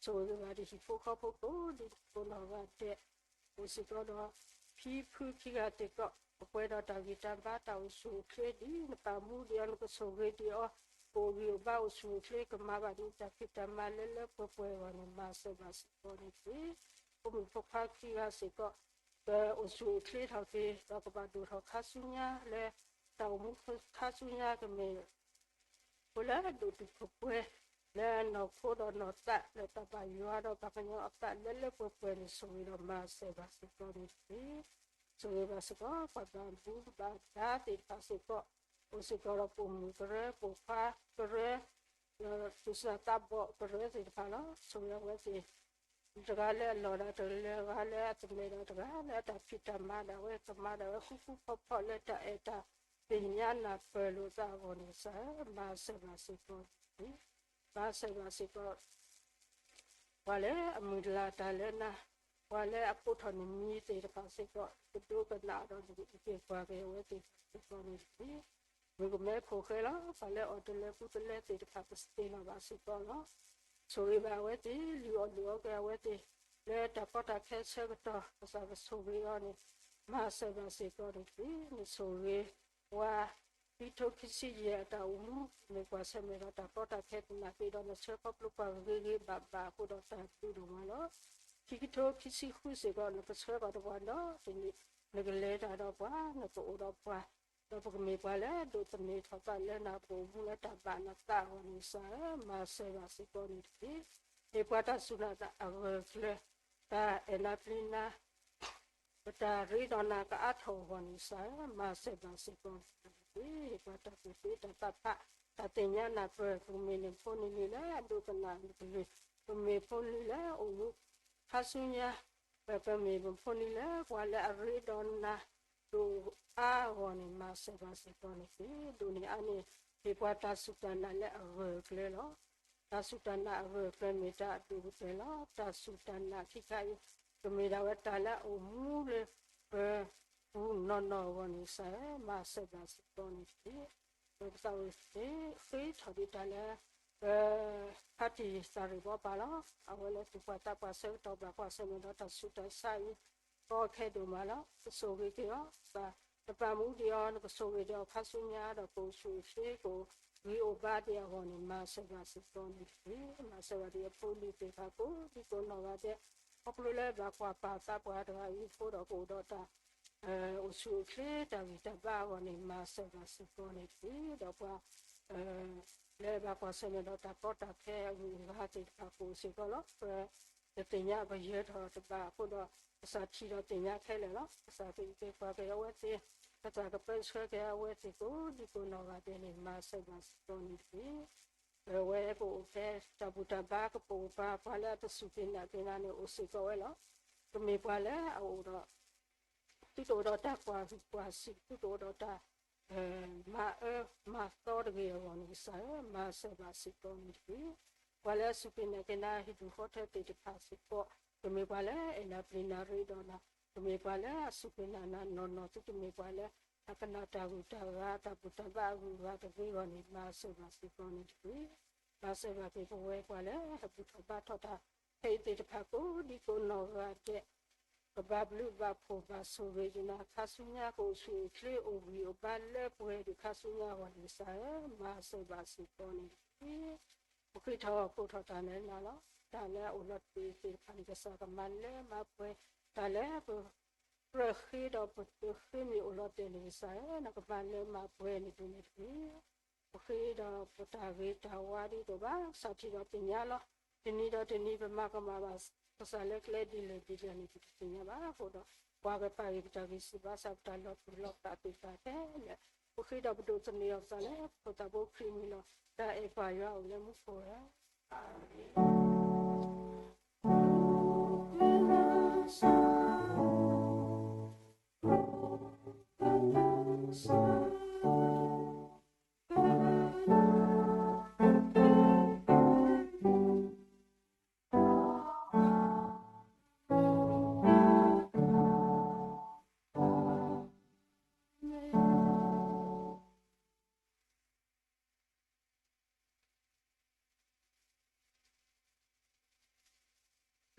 ဆိၣ်ဂ့ၤဘၣ်ဒ်ဟံၣ်ဖိဃီဖိကိးဒံကိးနီၢ်ဂၤဒဲး အိၣ်စ့ၢ်ကီးဒီး ဖံဖုခံဂၤစ့ၢ်ကီး ကပှဲၤဒီးတၢ်ဂံၢ်တၢ်ဘါ တၢ်အိၣ်ဆူၣ်အိၣ်ချ့ဒ်နပာ်မူဒံးအီၤ နကဆိၣ်ဂ့ၤဒံးအီၤ, ကအိၣ်ဂံၢ်အိၣ်ဘါ အိၣ်ဆူၣ်အိၣ်ချ့ကမၤဘၣ်ဒံးတၢ်ဖံးတၢ်မၤလၢလၢပှဲၤပှဲၤအဂီၢ်န့ၣ် မၤစၢၤဘၣ်စ့ၢ်ကီးန့ၣ်တက့ၢ်. ဖိမုၣ်ဖိခွါခံဂၤစ့ၢ်ကီး ကအိၣ်ဆူၣ်အိၣ်ချ့ထီၣ်က့ၤ ဒီးကဘၣ်ဒိၣ်ထီၣ်ခါဆူညါလၢ တၢ်အိၣ်မူခါဆူညါကမ့ၢ် ဖိလၢအဒိၣ်တုာ်ခိၣ်ပှဲၤ လၢနီၢ်ခိဒီးနီၢ်သး လၢတၢ်ဘၣ်ယွၤဒီးပှၤကညီအသးလၢလၢပှဲၤပှဲၤန့ၣ် ဆိၣ်ဂ့ၤဒီးမၤစၢၤဘၣ်စ့ၢ်ကီးန့ၣ်တက့ၢ်. ဆိၣ်ဂ့ၤဘၣ်စ့ၢ်ကီး ပှၤဘၣ်မူဘၣ်ဒါသ့ၣ်တဖၣ်စ့ၢ်ကီး, အိၣ်စ့ၢ်ကီးဒီးပိာ်မုၣ်ကရၢ ပိာ်ခွါကရၢ ဒီးသူၣ်စၢ်သးဘီၣ်ကရၢသ့ၣ်တဖၣ်လီၤ. ဆိၣ်ဂ့ၤအဝဲသ့ၣ် တဂၤလၢအလီၢ်ဒၣ်တဂၤ တဂၤလၢအသမဲာ်ဒီးတဂၤလၢအတၢ်ဖံးတၢ်မၤဒၣ်ဝဲ ကမၤဒၣ်ဝဲဃူဃူဖိးဖိး လၢတၢ်အဲၣ်တၢ်သ့ၣ်ညါနၢ်ပၢၢ်လိာ်သးအဂီၢ်န့ၣ် ကစၢ်ဧၢ, မၤစၢၤဘၣ်စ့ၢ်ကီးန့ၣ်တက့ၢ်. မၤစၢၤဘၣ်စ့ၢ်ကီး ပှၤလၢအမုၢ်လၢ်တၢ်လၢနၤ, ပှၤလၢအကိးထီၣ်နမံၤသ့ၣ်တဖၣ်စ့ၢ်ကီး ကဒိကနၣ်ဒီးနက့ၤကွၢ်က့ၤအဝဲသ့ၣ်တဖၣ်စ့ၢ်ကီးန့ၣ်တက့ၢ်. မုၣ်ကမဲဖိဃဲလီၤ. ပှၤလၢအီၣ်တလၢပူတလၢသ့ၣ်တဖၣ် ကသ့ၣ်နီၣ်ဘၣ်စ့ၢ်ကီးလီၤ. ဆိၣ်ဂ့ၤဘၣ်အဝဲသ့ၣ်, လုၢ်အီၣ်လုၢ်အီက့ၤအဝဲသ့ၣ် လၢတၢ်ကီတၢ်ခဲဆၢကတီၢ် ကစၢ်ကဆိၣ်ဂ့ၤအီၤန့ၣ် မၤစၢၤဘၣ်စ့ၢ်ကီးန့ၣ်တက့ၢ်. နဆိၣ်ဂ့ၤ ပှၤ ခံကထိခံဆံယဲၢ်အတၢ်အိၣ်မူ မ့ၢ်ကွၢ်ဆၢၣ်မဲာ်ဒီးတၢ်ကီတၢ်ခဲ သနာ်က့ဒီး နဆှၢခီဖျိပှၤဂ့ၤဂ့ၤဘၣ်ဘၣ်အဃိဒီး တၢ်ဘျုးဒိၣ်မးလီၤ. ခံကထိခံဆံဃုစ့ၢ်ကီး နကဆှၢဃီၤတပှၤဒီးတနံၤ, နကလဲၤတၢ်ဒီးပှၤ, နကအိၣ်ဒီးပှၤ, ဒီးပကမ့ၢ်ပှၤလၢအဒိးသန့ၤထီၣ်သးလၢနၤ ပအိၣ်မူလၢတၢ်ဘၣ်နသးအဂီၢ်န့ၣ် ကစၢ်ဧၢ, မၤစၢၤဘၣ်စ့ၢ်ကီးန့ၣ်တက့ၢ်. မ့ၢ်ပှၤတၢ်စူၢ်တၢ်နာ်အဂၢၢ်အကျၢၤ, တၢ်အဲၣ်နၤပျံၤနၤ ပတၢ်ရ့ဒီးနၤကအါထီၣ်အဂီၢ်န့ၣ် ကစၢ်ဧၢ, မၤစၢၤဘၣ်စ့ၢ်ကီးန့ၣ်တက့ၢ်. ပှၤတၢ်ကူၣ်သ့တၢ်သးဖး တၢ်သ့ၣ်ညါနၢ်ပၢၢ် ပမ့ၢ်နဖိနလံၤလၢအဒိကနၣ်နကလုၢ်, ပမ့ၢ်ဖိနလံၤလၢအအိၣ်မူခါဆူညါ, ပမ့ၢ်ပဖိနလံၤလၢပှၤလၢအရ့ဒီးနၤ ဒိၣ်အါအဂီၢ်န့ၣ် မၤစၢၤဘၣ်စ့ၢ်ကီးန့ၣ်တက့ၢ်. ဒိၣ်န့ၢ်အါန့ၢ် မ့ၢ်ပှၤတၢ်စူၢ်တၢ်နာ်လၢအဂၢၢ်အကျၢၤလီၤ. တၢ်စူၢ်တၢ်နာ်အဂၢၢ်အကျၢၤမ့ၢ်တၢ်အဒိၣ်ကတၢၢ်လီၤ. တၢ်စူၢ်တၢ်နာ်ခံခါအံၤ ကမ့ၢ်ဒၣ်ဝဲတၢ်လၢအအိၣ်မူလၢပပူၤနီၢ်နီၢ်အဂီၢ်န့ၣ် ကစၢ်ဧၢ, မၤစၢၤဘၣ်စ့ၢ်ကီးန့ၣ်တက့ၢ်. ပကသးဝံၣ်သ့ဃ့ထီၣ်ဒံးတၢ်လၢ ပဖါတံၢ်သးရ့ၣ်ဘီပၢ်လီၤ. အဝဲလၢသူၣ်ပှၢ်သးပှၢ်ဆၢကတီၢ်ဘၣ်ကွၢ်ဆၢၣ်မဲာ်ဒီးတၢ်ဆူးတၢ်ဆါအံၤ ကီခဲဒိၣ်မးလီၤ. ကဆိၣ်ဂ့ၤက့ၤအီၤ, နပာ်မူဒံးအီၤ, နကဆိၣ်ဂ့ၤဒံးအီၤခါဆူညါဒီး ကအိၣ်ဆူၣ်အိၣ်ချ့ ကအိၣ်ဂံၢ်အိၣ်ဘါဒံးအဂီၢ်န့ၣ် မၤစၢၤဘၣ်စ့ၢ်ကီးန့ၣ်တက့ၢ်. မၤစၢၤဘၣ်ဒံးအဖိအလံၤသ့ၣ်တဖၣ်ကိးဒံကိးနီၢ်ဂၤဒဲး, ခီဖျိလၢဘၣ်ကွၢ်ပာ်သးပှၢ်တဂၤအံၤအဃိဒီး ကအိၣ်ဒီးတၢ် အိၣ်ဆူၣ်အိၣ်ချ့တၢ်ဂံၢ်တၢ်ဘါအဂီၢ်န့ၣ် မၤစၢၤဘၣ်စ့ၢ်ကီးန့ၣ်တက့ၢ်. ဒီးပှၤ လၢဘၣ်ကွၢ်ဆၢၣ်မဲာ်ဒီးတၢ်ကီတၢ်ခဲအဂုၤအဂၤသ့ၣ်တဖၣ်ကိးစ့ၢ်ကီးလီၤ. ပတသ့ၣ်ညါပယၢၤထီၣ်တဘၣ်အဃိဒီး ကစၢ်ထံၣ်ဒီးသ့ၣ်ညါခဲလၢာ်လီၤ. ကစၢ်က့ၤက့ၤကွၢ်က့ၤအဝဲသ့ၣ်, ကစၢ်ကပၢဆှၢက့ၤအဝဲသ့ၣ်ကိးဒံကိးနီၢ်ဂၤဒဲးန့ၣ် မၤစၢၤဘၣ်စ့ၢ်ကီးန့ၣ်တက့ၢ်. ပဝဲပအိၣ်ဖဲတၢ်ဘူၣ်တၢ်ဘါကပိာ်ကပၤ ပှၤလၢအတစူၢ်က့ၤနာ်က့ၤနၤန့ၣ် အိၣ်စ့ၢ်ကီးဝဲလီၤ. ကမ့ၢ်ပှၤလၢအအိၣ်ဒီး သုတအိၣ်ဒီးတၢ်ကွၢ်ဟုၣ်ကွၢ်စူၣ်, သုတအိၣ်ဒီးတၢ် မၤအၢမၤသီတဂ့ၤအဂီၢ်န့ၣ် ကစၢ်ဧၢ, မၤစၢၤဘၣ်စ့ၢ်ကီးန့ၣ်တက့ၢ်. ပှၤလၢအစူၢ်က့ၤနာ်က့ၤနၤ ဟံၣ်ဒူၣ်ဃီထၢသ့ၣ်တဖၣ်စ့ၢ်ကီး, ကမ့ၢ်ပှၤလၢအအဲၣ်နၤပျံၤနၤရ့ဒီးနၤ, ကမ့ၢ်ပှၤလၢအစူၢ်က့ၤနာ်နၤနီၢ်နီၢ်, သုတမ့ၢ်ပှၤလၢအကနၣ်တၢ်ဂုၤတၢ်ဂၤ တၢ်ဘူၣ်တၢ်ဘါအဂုၤအဂၤတဂ့ၤအဂီၢ်န့ၣ် မၤစၢၤဘၣ်စ့ၢ်ကီးန့ၣ်တက့ၢ်. မၤစၢၤဘၣ်က့ၤပဝဲပှၤလၢအဘူၣ်ထီၣ်ဘါထီၣ်တၢ် ဖဲအံၤသ့ၣ်တဖၣ်ကိးဒံကိးနီၢ်ဂၤဒဲး ကဘၣ်ဘျုးဘၣ်ဖှိၣ်ဘၣ်ဆိၣ်ဂ့ၤက့ၤနၤ ခါဆူညါ ကအိၣ်ဆူၣ်အိၣ်ချ့အိၣ်ဂံၢ်အိၣ်ဘါလၢပှဲၤဒံးခါဆူညါအဂီၢ်န့ၣ် ကစၢ်ဧၢ, မၤစၢၤဘၣ်စ့ၢ်ကီးန့ၣ်တက့ၢ်. ပဃ့ထီၣ်ဖီၣ်ထီၣ်တၢ်လၢနၤလီၤ. တၢ်လၢအအိၣ်လီၤတ့ၢ်သ့ၣ်တဖၣ်န့ၣ် ကစၢ်ကမၤလၢမၤပှဲၤ, တၢ်လၢပကြၢးဃ့ဒီးပတဃ့မ့ၢ်အိၣ်လီၤတဲာ်န့ၣ် ကစၢ်ဧၢ, နကမၤလၢမၤပှဲၤန့ၢ်ဒ်န့ၣ်တက့ၢ်. ပဃ့ဒီးပတၢ်ဂ့ၤတၢ်ဝါဒ်သိးဘၣ် ကစၢ်ထံၣ်ဒီးသ့ၣ်ညါလီၤ. တနံၤဒီးတနံၤ ပမၤကမၣ်ဘၣ်ကစၢ်လၢကျဲဒ်လဲၣ်ဒ်လဲၣ်န့ၣ် ပတသ့ၣ်ညါဘၣ်အဃိဒီး ပှၤကပာ်ဂ့ၤပတၢ်ဂံၢ်စၢ်ဘါစၢ် ပတၢ်လီၤပျံၤလီၤဖးသ့ၣ်တဖၣ်ခဲလၢာ်, ပဃ့ဒီးပဒိးသန့ၤအီၤပသးလၢ ပခိၣ်သးဘိခရံာ်မံၤလီၤ. တၢ်အဲၣ်ပၢ်ယွၤအိၣ်လၢမူခိၣ်ဧၢ.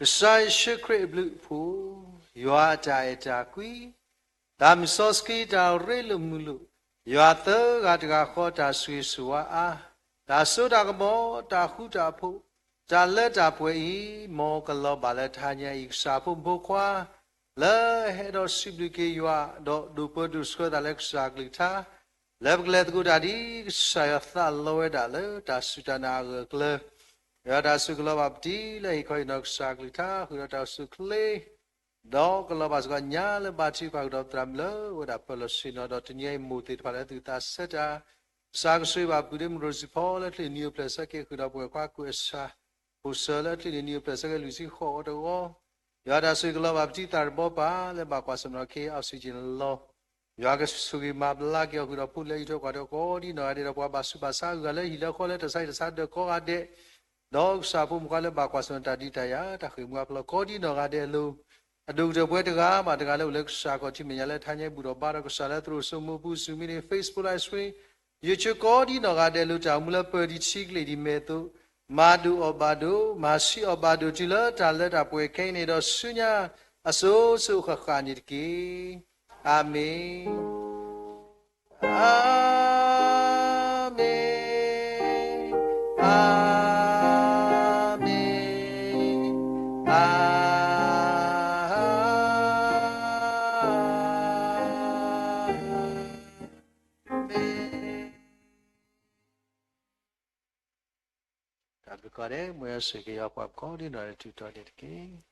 ကစၢ်ယ့ၣ်ၡူးခရံာ်အဘျုးအဖှိၣ်, ယွၤအတၢ်အဲၣ်တၢ်ကွံ, တၢ်မုၢ်စီဆှံတၢ်ရ့လိာ်မုာ်လိာ်, ယွၤသၢဂၤတဂၤဃီတၢ်ဆိၣ်ဂ့ၤဆိၣ်ဝါအါ, တၢ်စိတၢ်ကမီၤ, တၢ်ဃူတၢ်ဖိး, တၢ်လၢတၢ်ပှဲၤအံၤ, မ်ကလီၤဘၣ်လၢတဟါညါအံၤ ကစၢ်ဖိမုၣ်ဖိခွါ လၢဟဲဒီးစံးဘျုးက့ၤယွၤ, ဒီးဒိးပၢဒိးဆှၢသးလၢကစၢ်အကလုၢ်ကထါ, လၢပကလဲၤသကိးတၢ်ဒ်ကစၢ်ယွၤသးလီဝဲဒၣ်လၢတၢ်စူၢ်တၢ်နာ်အဂၢၢ်အကျၢၤ, ယွၤတၢ်စုကလီၤဘၣ်ပတံၤလၢဟ့ၣ်ခီဟ့ၣ်နီၤကစၢ်အကလုၢ်ကထါ ဃုာ်ဒီးတၢ်အိၣ်ဆူၣ်အိၣ်ချ့ ဒီးကလီၤဘၣ်စ့ၢ်ကီးညါလၢဘါထုကဖၣ်ဃုာ်ဒီးပသရၣ်မုၣ်လၢ အိၣ်ဝဲဒၣ်ပၢၤလီၢ်ဆ့ၣ်နီၤ ဒီးတနံၤအံၤမိၢ်သ့ၣ်တဖၣ်လၢသုသးဆၢတၢ်, ကစၢ်ကဆိၣ်ဂ့ၤဘၣ်ပုၢ်ဒ့မုၣ်ရိစံဖီ လၢချံၣ်နံၤအိၣ်ဖျဲၣ်ဆၢက့ၤဃုာ်ဒီးပဝဲခွါကိးအစၢ်, ဖိစၢလၢချံၣ်န့ၣ် နံၤအိၣ်ဖျဲၣ်ဆၢက့ၤလွံၢ်ဆံဃိးဝီတဝီ, ယွၤတၢ်ဆိၣ်ဂ့ၤကလီၤဘၣ်ပတံၤသးတဘီပၢ် လၢဘၣ်ကွၢ်ဆၢၣ်မဲာ်ဒီးခ့ oxygen လီၤ ယွၤကဆိၣ်ဂ့ၤမၤဘျါက့ၤအီၤဃုာ်ဒီးဖိလၢအအံးထွဲကွၢ်ထွဲကိးဒ်နီၢ်ဂၤဒဲး ဒီးပှၤဘၣ်ဆူးဘၣ်ဆါအဂၤလၢဟံၣ်လၢဃီလၢတၢ်ဆါဟံၣ်တၢ်ဆါဒၢးကိးဂၤဒဲး, ဒီးကစၢ်ဖိမုၣ်ဖိခွါလၢဘၣ်ကွၢ်ဆၢၣ်မဲာ်တၢ်ဒုးတၢ်ယၤ တၢ်ဃ့ၢ်မှံဟးဖျိးကိးဒ်နီၢ်ဂၤဒဲးအလိၤ, အဒိၣ်ကတၢၢ်ပဝဲတဂၤဘၣ်တဂၤလၢအိၣ်လၢကစၢ်ခီၣ်ထံးမဲာ်ညါလၢ ထါညါဘူၣ်ထီၣ်ဘါထီၣ်ကစၢ်လၢသရိာ်စိမိၢ်ပူၤ Zoom meeting, Facebook live stream, YouTube ကိးဒ်နီၢ်ဂၤဒဲးအလိၤ တၢ်အိၣ်မူလၢပၢၤဒံးထံကလ့ၢ်ဒံးမဲာ်အသိး, မၤဒိၣ်အီၣ်ဘၣ်ဒိၣ်, မၤဆံးအီၣ်ဘၣ်ဒိၣ် တုၤလၢတၢ်လၢတၢ်ပှဲၤခဲအံၤန့ၣ်ဒီးဆူညါအစိၤစိၤဃၣ်ဃၣ်န့ၣ်တက့ၢ်. အၤမ့ၣ်, အၤမ့ၣ်, အၤမ့ၣ်, အၤမ့ၣ်. တၢ်ဘျုးကိးဂၤဒဲး မ်ယွၤဆိၣ်ဂ့ၤက့ၤယွၤပှၤကိးဒ်နီၢ်ဂၤဒဲး တုၤတီၤန့ၣ်တက့ၢ်.